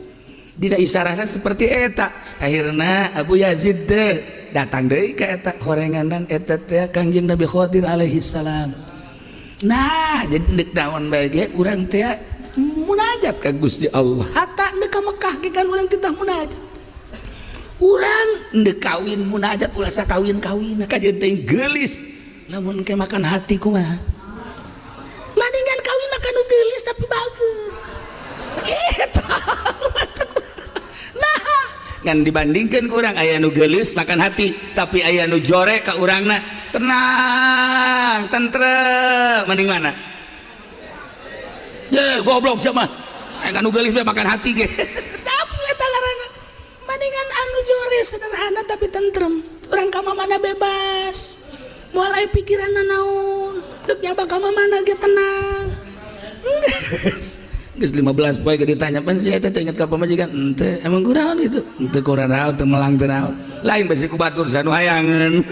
Dina isarahna seperti eta. Akhirna Abu Yazid teh datang deui ka eta horenganan eta teh Kangjeng Nabi Khadir alaihi salam. Nah, jadi deuk naon bae ge urang teh munajat ka Gusti Allah. Hatta deuk ka Mekah ge kan urang titah munajat. Urang ndek kawin munajat ulah sakawin-kawin kajeun teh geulis. Lamun ke makan hati kumaha? Mendingan kawin makan nu geulis tapi bager. Eta. Nah, ngan dibandingkan ku urang aya nu geulis makan hati, tapi aya nu jore ka urangna tenang, tentrem. Mending mana? Ye, goblok sia mah. Aya nu geulis bae makan hati ge. Tapi eta ngaranna mendingan anu jore sederhana tapi tentrem. Urang ka mana bebas. Moal aya pikiranna naon. Deuk nyaba ka mana ge tenang. Geus 15 poe ge ditanya pan sia teh inget ka pamajikan henteu emang kunaon gitu. Henteu kurang naon teu melang teu naon. Lain besi ku batur sanu hayangeun.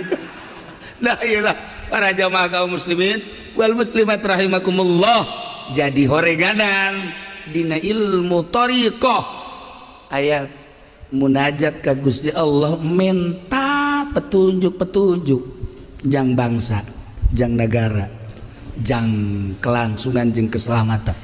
Nah iyalah para jamaah kaum muslimin wal muslimat rahimakumullah. Jadi horeganan dina ilmu thariqah aya munajat ka Gusti Allah minta petunjuk-petunjuk jang bangsa, jang negara, jang kelangsungan jeung keselamatan.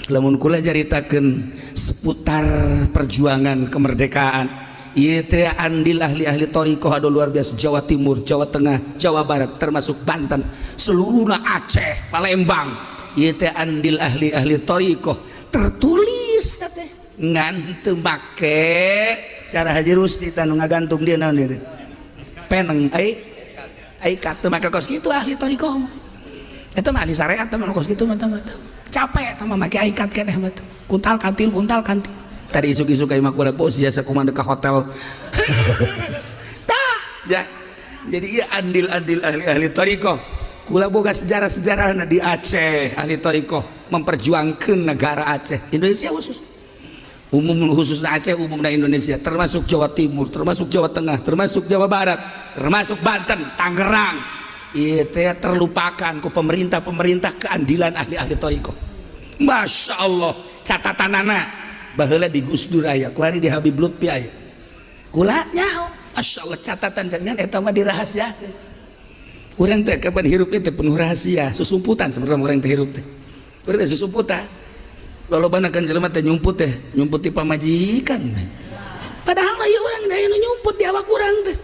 Lamun kula nyaritakeun seputar perjuangan kemerdekaan ieu teh andil ahli-ahli thariqah anu luar biasa Jawa Timur, Jawa Tengah, Jawa Barat termasuk Banten, seluruhna Aceh, Palembang. Ieu teh andil ahli-ahli thariqah tertulis teh ngan teu make cara Haji Rusdi tah nu ngagantung dia naon ieu peneng ai ai teu make kos kitu ahli thariqah mah. Eta mah ahli syariat teh mah kos kitu mah teh capek tah mah make aikat keneh mah kuntal kantil kuntal kantil. Tadi isuk-isuk ka imah kula bos jasa kumaha ka hotel. Tah ya. Jadi ieu andil-andil ahli-ahli thariqah. Kula boga sejarah-sejarahna di Aceh ahli thariqah memperjuangkan negara Aceh, Indonesia khusus. Umum khususnya Aceh, umumnya Indonesia, termasuk Jawa Timur, termasuk Jawa Tengah, termasuk Jawa Barat, termasuk Banten, Tangerang. Ieu teh terlupakan ku pemerintah-pemerintah keandilan ahli-ahli thariqah. Masya Allah, catatanana baheula di Gus Dur aya, kuari di Habib Lutfi aya. Kula nyaho, Masya Allah catatan jangan eta mah dirahasiakeun. Urang teh kapan hirup teh penuh rahasia, susumputan sebenarnya urang teh hirup teh. Urang teh susumputan. Lolobana kan jelema teh nyumput teh, nyumput ti pamajikan. Padahal mah ieu urang da nu nyumput di awak urang teh.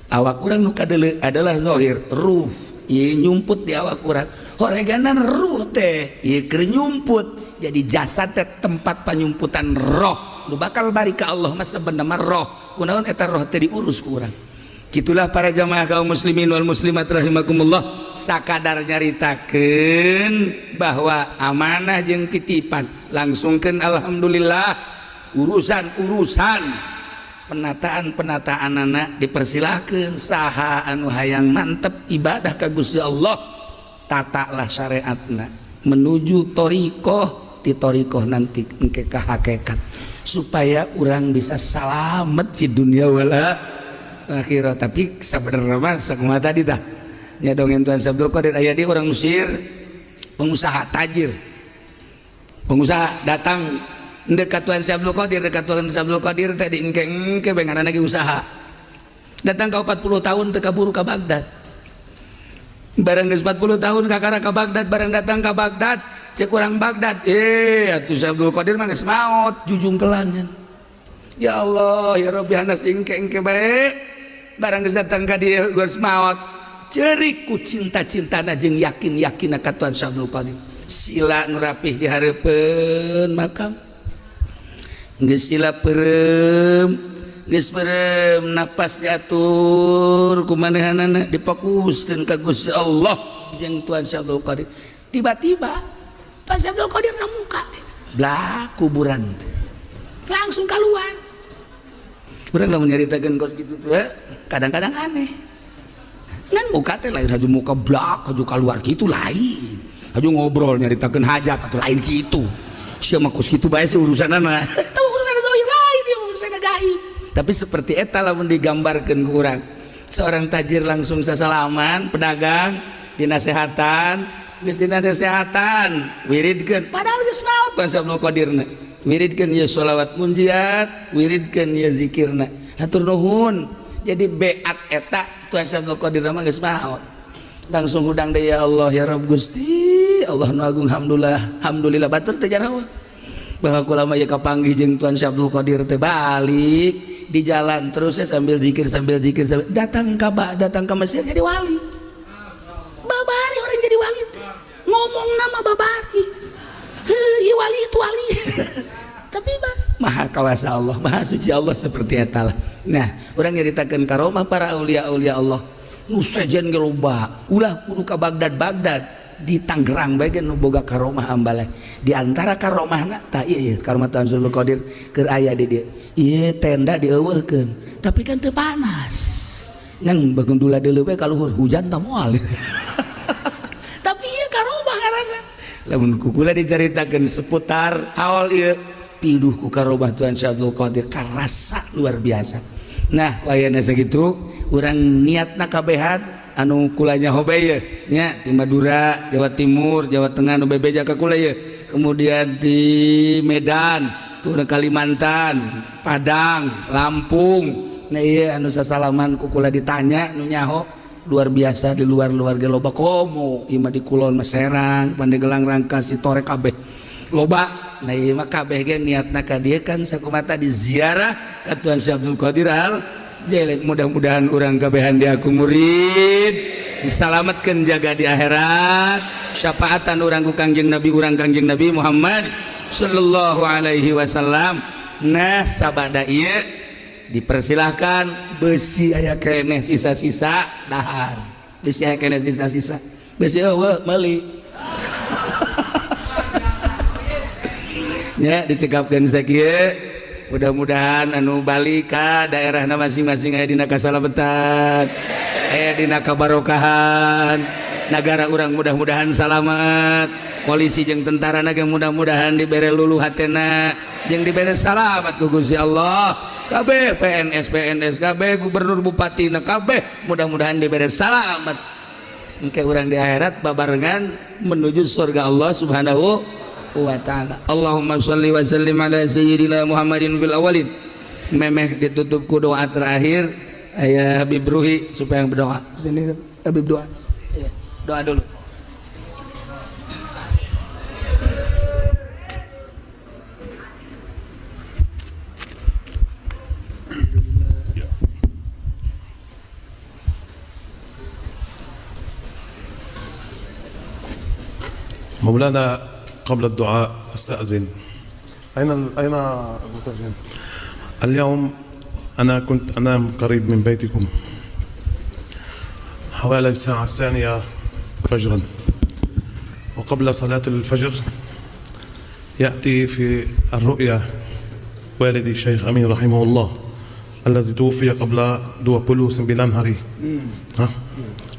Awak urang nu kadeuleu adalah zahir, ruh. Ieu nyumput di awak urang. Horeganan ruh teh, ieu keur nyumput. Jadi jasad teh tempat panyumputan roh. Nu bakal bari ka Allah mah sebenarnya roh. Kunaon eta roh teh diurus ku urang. Gitulah para jamaah kaum muslimin wal muslimat rahimakumullah. Sakadar nyaritakeun bahwa amanah jeung titipan langsungkeun alhamdulillah urusan-urusan penataan-penataan anak dipersilakeun saha anu hayang mantep ibadah ka Gusti Allah tatalah syariatna menuju thariqah ti thariqah nanti engke ka hakikat supaya urang bisa salamet di dunia wala akhirat. Tapi sebenarnya mah sakumaha tadi tah nya dongeng Tuan Abdul Qadir aya di orang Mesir pengusaha tajir pengusaha datang dekat Tuan Abdul Qadir dekat Tuan Abdul Qadir tadi engke-engke bae ngaranna ge usaha datang ka 40 tahun teu kaburu ka Baghdad barang geus 40 tahun kakara ka Baghdad barang datang ka Baghdad cek urang Baghdad atuh Abdul Qadir mah geus maot jujungkelan ya Allah ya Rabbi hanas engke-engke bae barang geus datang ka dieu geus maot ceurik ku cinta-cintana jeung yakin-yakinna ka Tuan Abdul Qadir sila nu rapih di hareupeun makam geus sila peureum geus peureum napas diatur ku manehanana difokuskeun ka Gusti Allah jeung Tuan Abdul Qadir tiba-tiba Tuan Abdul Qadir na muka blak kuburan langsung keluar. Urang lamun nyaritakeun kos kitu teh kadang-kadang aneh ngan muka teh lain haju muka blak haju keluar kitu lain haju ngobrol nyaritakeun hajat atau lain kitu sia mah kos kitu bae sih urusanana teu urusan zahir lain ieu urusan gaib. Tapi seperti eta lamun digambarkeun ku urang seorang tajir langsung sasalaman pedagang dinasehatan geus dinasehatan wiridkeun padahal geus maot Tuan Abdul Qadirna wiridkeun ieu sholawat munjiat wiridkeun ieu zikirna hatur nuhun. Jadi beat eta Tuan Abdul Qadir mah geus maot langsung hudang deui ya Allah ya Rabb Gusti Allah nu agung alhamdulillah alhamdulillah batur teh jarawa bahwa kula mah ieu kapanggih jeung Tuan Abdul Qadir teh balik di jalan terusnya sambil zikir sambil zikir sambil datang ke Mesir jadi wali. Babari orang jadi wali teh. Ngomong nama babari. Heuh, wali itu wali. Tapi maha kawasa Allah, maha suci Allah seperti eta lah. Nah, urang nyaritakeun karomah para aulia-aulia Allah. Nu sejen ge loba, ulah kudu ka Baghdad-Baghdad, di Tangerang bae ge nu boga karomah ambaleh. Di antara karomahna tah ieu karomah Tuan Abdul Qadir keur aya di dieu. Ieu tenda dieuweuhkeun, tapi kan teu panas. Ngan bagundula deuleu bae kaluhur hujan tah moal. Tapi ieu karomah ngaranna. Lamun kukula dicaritakeun seputar haul ieu piduh ku karomah Tuan Abdul Qadir karasa luar biasa. Nah, wayana sakitu urang niatna kabehan anu kulanya hobe ye nya di Madura, Jawa Timur, Jawa Tengah nu bebeja ka kula ye. Kemudian di Medan, turun Kalimantan, Padang, Lampung. Nah ieu anu sasalaman ku kula ditanya nu nyaho luar biasa di luar-luar ge loba komo ieu mah di Kulon mah Serang, Pandeglang, Rangkas, Sitorek kabeh. Loba. Nah ieu mah kabeh ge niatna ka dieu kan sakumata di ziarah ka Tuan Syekh Abdul Qadir Al Jailani. Mudah-mudahan urang kabehan diaku murid, disalametkeun jaga di akhirat, syafaatan urang ku Kangjeng Nabi urang Kangjeng Nabi Muhammad sallallahu alaihi wasallam. Nah sabada ieu dipersilahkan besi aya keneh sisa-sisa dahar. Besi aya keneh sisa-sisa. Besi eueuh meuli. Ya dicekapkeun sakieu. Mudah-mudahan anu balik ka daerahna masing-masing aya dina kasalametan, aya dina kabarokahan, nagara urang mudah-mudahan salamet, polisi jeung tentara ge mudah-mudahan dibere luluh hatena jeung dibere salamat ku Gusti Allah. Kabeh PNS PNS kabeh gubernur bupati na kabeh mudah-mudahan dibere salamat. Engke urang di akhirat babarengan menuju surga Allah Subhanahu wa ta'ala. Allahumma sholli wa sallim ala sayyidina Muhammadin fil awalin. Memeh ditutup ku doa terakhir ayah Habib Ruhi supaya yang berdoa. Sini Habib doa. Ya, doa dulu. مولانا قبل الدعاء أستأذن. أين المترجم؟ اليوم أنا كنت أنام قريب من بيتكم حوالي الساعة 2 فجرا، وقبل صلاة الفجر يأتي في الرؤيا والدي الشيخ أمين رحمه الله الذي توفي قبل 29 hari،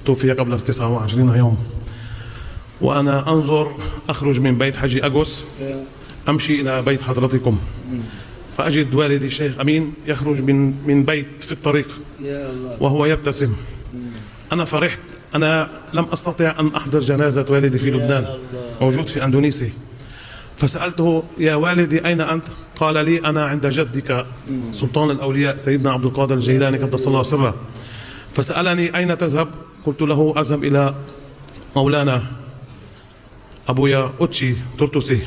توفي قبل 29 يوم. وأنا أنظر أخرج من بيت حجي أغوس أمشي إلى بيت حضرتكم، فأجد والدي الشيخ أمين يخرج من بيت في الطريق وهو يبتسم. أنا فرحت، أنا لم أستطع أن أحضر جنازة والدي في لبنان، موجود في أندونيسيا. فسألته يا والدي أين أنت؟ قال لي أنا عند جدك سلطان الأولياء سيدنا عبد القادر الجيلاني قدس الله سره. فسألني أين تذهب؟ قلت له أذهب إلى مولانا أبويا أوتشي تورتوسي.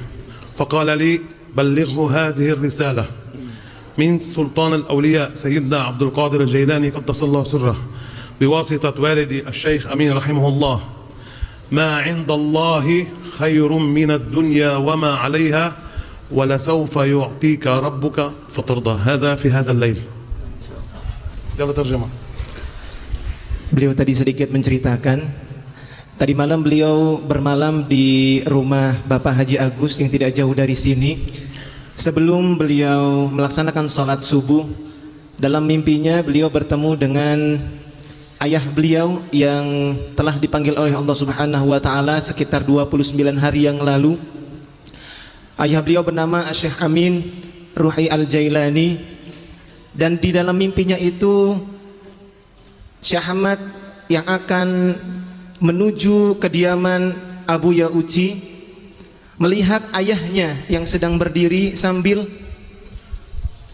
فقال لي بلغه هذه الرسالة من سلطان الأولياء سيدنا عبد القادر الجيلاني قدس الله سره بواسطة والدي الشيخ أمين رحمه الله، ما عند الله خير من الدنيا وما عليها ولسوف يعطيك ربك فترضى. هذا في هذا الليل. يلا ترجمة. Beliau tadi sedikit menceritakan tadi malam beliau bermalam di rumah Bapak Haji Agus yang tidak jauh dari sini. Sebelum beliau melaksanakan sholat subuh, dalam mimpinya beliau bertemu dengan ayah beliau yang telah dipanggil oleh Allah Subhanahu wa Ta'ala sekitar 29 hari yang lalu. Ayah beliau bernama Syekh Amin Ruhi Al-Jailani, dan di dalam mimpinya itu Syekh Ahmad yang akan menuju kediaman Abu Yauci melihat ayahnya yang sedang berdiri sambil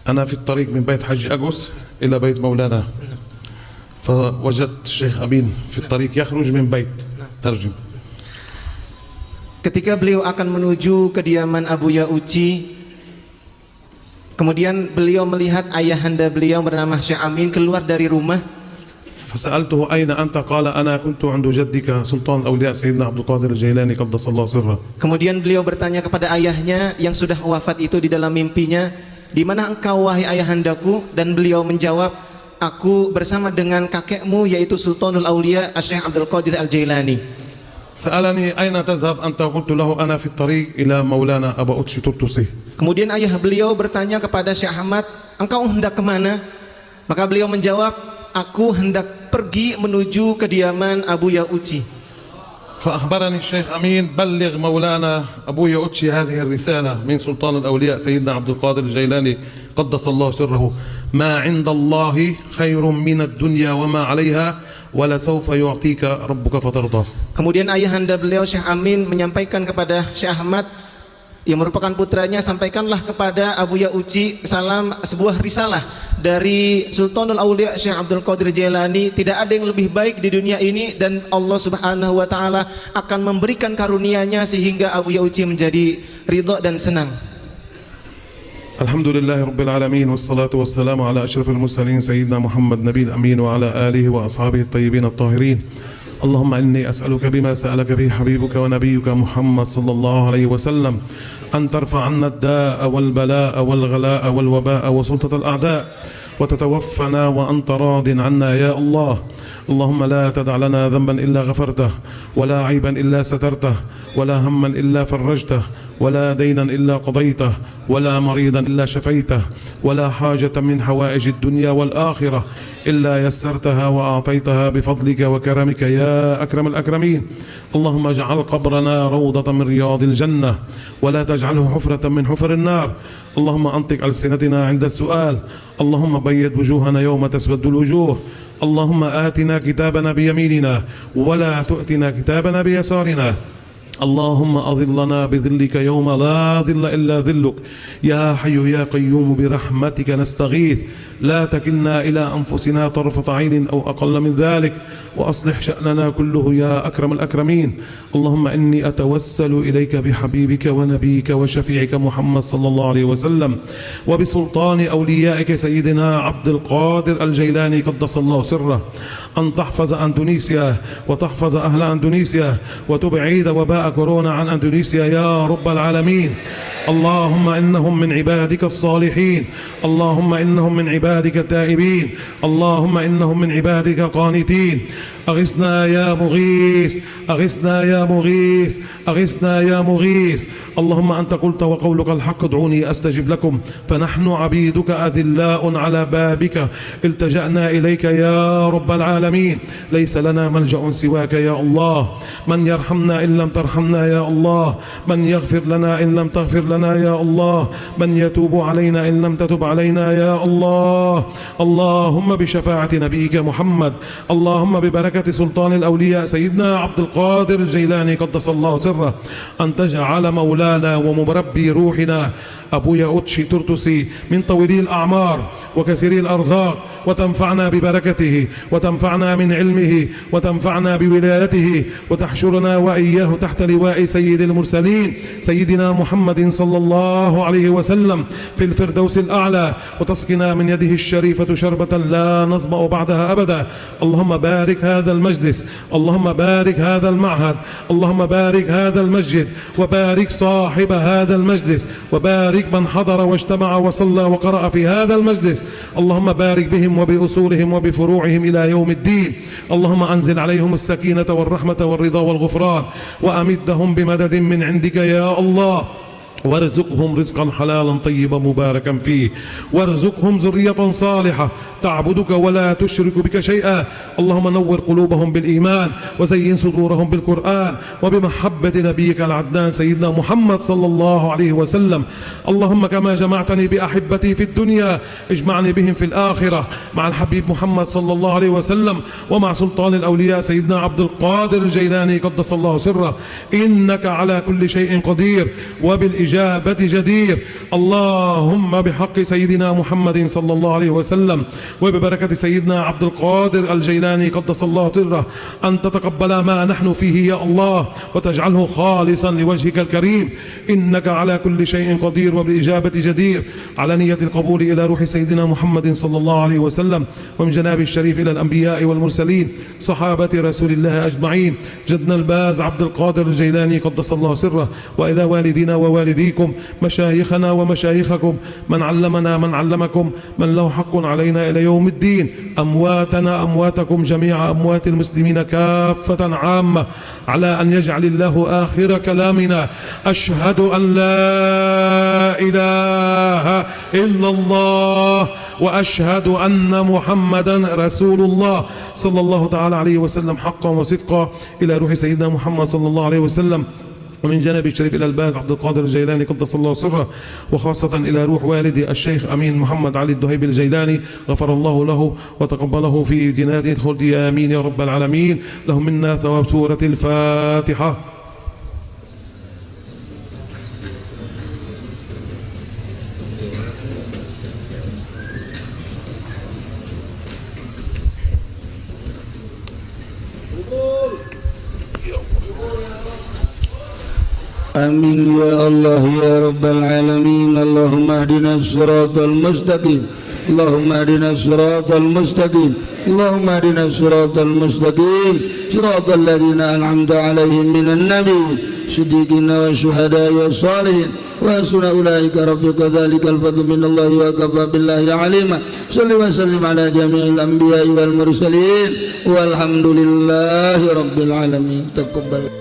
أنا في الطريق من بيت حج أغوس إلى بيت مولانا فوجدت الشيخ أمين في الطريق يخرج من بيت. ترجم. Ketika beliau akan menuju kediaman Abu Yauci, Kemudian beliau melihat ayahanda beliau bernama Syekh Amin keluar dari rumah. فسألته أين أنت؟ قال أنا كنت عند جدك سلطان الأولياء سيدنا عبد القادر الجيلاني قدس الله سره. Kemudian beliau bertanya kepada ayahnya yang sudah wafat itu di dalam mimpinya, di mana engkau wahai ayahandaku? Dan beliau menjawab, aku bersama dengan kakekmu yaitu Sultanul Aulia Syekh Abdul Qadir Al-Jailani. سألني أين تذهب أنت؟ قلت له أنا في الطريق إلى مولانا أبا أوتشي ترتسي. Kemudian ayah beliau bertanya kepada Syekh Ahmad, engkau hendak kemana? Maka beliau menjawab, aku hendak pergi menuju kediaman Abu Yauci. فأخبرني الشيخ أمين بلغ مولانا أبو يؤتشي هذه الرسالة من سلطان الأولياء سيدنا عبد القادر الجيلاني قدس الله سره، ما عند الله خير من الدنيا وما عليها ولسوف يعطيك ربك فترضى. Kemudian ayahanda beliau Syekh Amin menyampaikan kepada Syekh Ahmad yang merupakan putranya, sampaikanlah kepada Abu Yauci salam sebuah risalah dari Sultanul Aulia Syekh Abdul Qadir Jailani, tidak ada yang lebih baik di dunia ini dan Allah Subhanahu wa taala akan memberikan karunia-Nya sehingga Abu Yauci menjadi ridho dan senang. Alhamdulillahi rabbil alamin wassalatu wassalamu ala asyrafil mursalin sayyidina Muhammad nabiyil amin wa ala alihi wa ashabihi at-tayyibin at-tahirin. اللهم إني أسألك بما سألك به حبيبك ونبيك محمد صلى الله عليه وسلم أن ترفع عنا الداء والبلاء والغلاء والوباء وسلطة الأعداء وتتوفنا وأنت راض عنا يا الله. اللهم لا تدع لنا ذنبا إلا غفرته ولا عيبا إلا سترته ولا هما إلا فرجته ولا دينا إلا قضيته ولا مريضا إلا شفيته ولا حاجة من حوائج الدنيا والآخرة إلا يسرتها وأعطيتها بفضلك وكرمك يا أكرم الأكرمين. اللهم اجعل قبرنا روضة من رياض الجنة ولا تجعله حفرة من حفر النار. اللهم أنطق ألسنتنا عند السؤال، اللهم بيض وجوهنا يوم تسود الوجوه، اللهم آتنا كتابنا بيميننا ولا تؤتنا كتابنا بيسارنا، اللهم أظلنا بظلك يوم لا ظل إلا ظلك يا حي يا قيوم برحمتك نستغيث، لا تكلنا إلى أنفسنا طرفة عين أو أقل من ذلك، وأصلح شأننا كله يا أكرم الأكرمين. اللهم إني أتوسل إليك بحبيبك ونبيك وشفيعك محمد صلى الله عليه وسلم وبسلطان أوليائك سيدنا عبد القادر الجيلاني قدس الله سره أن تحفظ أندونيسيا وتحفظ أهل أندونيسيا وتبعد وباء كورونا عن أندونيسيا يا رب العالمين. اللهم إنهم من عبادك الصالحين، اللهم إنهم من عبادك التائبين، اللهم إنهم من عبادك القانتين. أغثنا يا مغيث، أغثنا يا مغيث، أغثنا يا مغيث. اللهم أنت قلت وقولك الحق ادعوني أستجب لكم، فنحن عبيدك أذلاء على بابك، التجأنا إليك يا رب العالمين، ليس لنا ملجأ سواك يا الله. من يرحمنا إن لم ترحمنا يا الله، من يغفر لنا إن لم تغفر لنا يا الله، من يتوب علينا إن لم تتب علينا يا الله. اللهم بشفاعة نبيك محمد، اللهم ببركة سلطان الأولياء سيدنا عبد القادر الجيلاني قدس الله سره أن تجعل مولانا ومربي روحنا أبو يؤتشي ترتسي من طويلي الأعمار وكثيري الأرزاق، وتنفعنا ببركته وتنفعنا من علمه وتنفعنا بولايته، وتحشرنا وإياه تحت لواء سيد المرسلين سيدنا محمد صلى الله عليه وسلم في الفردوس الأعلى، وتسقنا من يده الشريفة شربة لا نظمأ بعدها أبدا. اللهم بارك هذا المجلس، اللهم بارك هذا المعهد، اللهم بارك هذا المسجد، وبارك صاحب هذا المجلس، وبارك من حضر واجتمع وصلى وقرأ في هذا المجلس. اللهم بارك بهم وبأصولهم وبفروعهم إلى يوم الدين. اللهم أنزل عليهم السكينة والرحمة والرضا والغفران، وأمدهم بمدد من عندك يا الله، وارزقهم رزقا حلالا طيبا مباركا فيه، وارزقهم ذرية صالحة تعبدك ولا تشرك بك شيئا. اللهم نور قلوبهم بالإيمان، وزين صدورهم بالقرآن، وبمحبة نبيك العدنان سيدنا محمد صلى الله عليه وسلم. اللهم كما جمعتني بأحبتي في الدنيا اجمعني بهم في الآخرة مع الحبيب محمد صلى الله عليه وسلم، ومع سلطان الأولياء سيدنا عبد القادر الجيلاني قدس الله سره، إنك على كل شيء قدير وبالإجابة جدير. اللهم بحق سيدنا محمد صلى الله عليه وسلم وببركة سيدنا عبد القادر الجيلاني قدس الله سره أن تتقبل ما نحن فيه يا الله، وتجعله خالصا لوجهك الكريم، إنك على كل شيء قدير وبالإجابة جدير. على نية القبول إلى روح سيدنا محمد صلى الله عليه وسلم، ومن جناب الشريف إلى الأنبياء والمرسلين صحابة رسول الله أجمعين، جدنا الباز عبد القادر الجيلاني قدس الله سره، وإلى والدينا ووالديكم، مشايخنا ومشايخكم، من علمنا من علمكم، من له حق علينا إلى يوم الدين، أمواتنا أمواتكم، جميع أموات المسلمين كافة عامة، على أن يجعل الله آخر كلامنا أشهد أن لا إله إلا الله وأشهد أن محمدا رسول الله صلى الله تعالى عليه وسلم حقا وصدقا، إلى روح سيدنا محمد صلى الله عليه وسلم، ومن جانب الشريف إلى الباز عبد القادر الجيلاني قدس الله سره، وخاصة إلى روح والدي الشيخ أمين محمد علي الدهيبي الجيلاني غفر الله له وتقبله في جناته الخلد، آمين يا رب العالمين. له منا ثواب سورة الفاتحة. آمين يا الله يا رب العالمين. اللهم اهدنا الصراط المستقيم، اللهم اهدنا الصراط المستقيم، اللهم اهدنا الصراط المستقيم، صراط الذين أنعمت عليهم من النبيين صديقين والشهداء والصالحين وحسن أولئك رفيقا. ذلك الفضل من الله وكفى بالله عليما. صل وسلم على جميع الأنبياء والمرسلين والحمد لله رب العالمين. تقبل.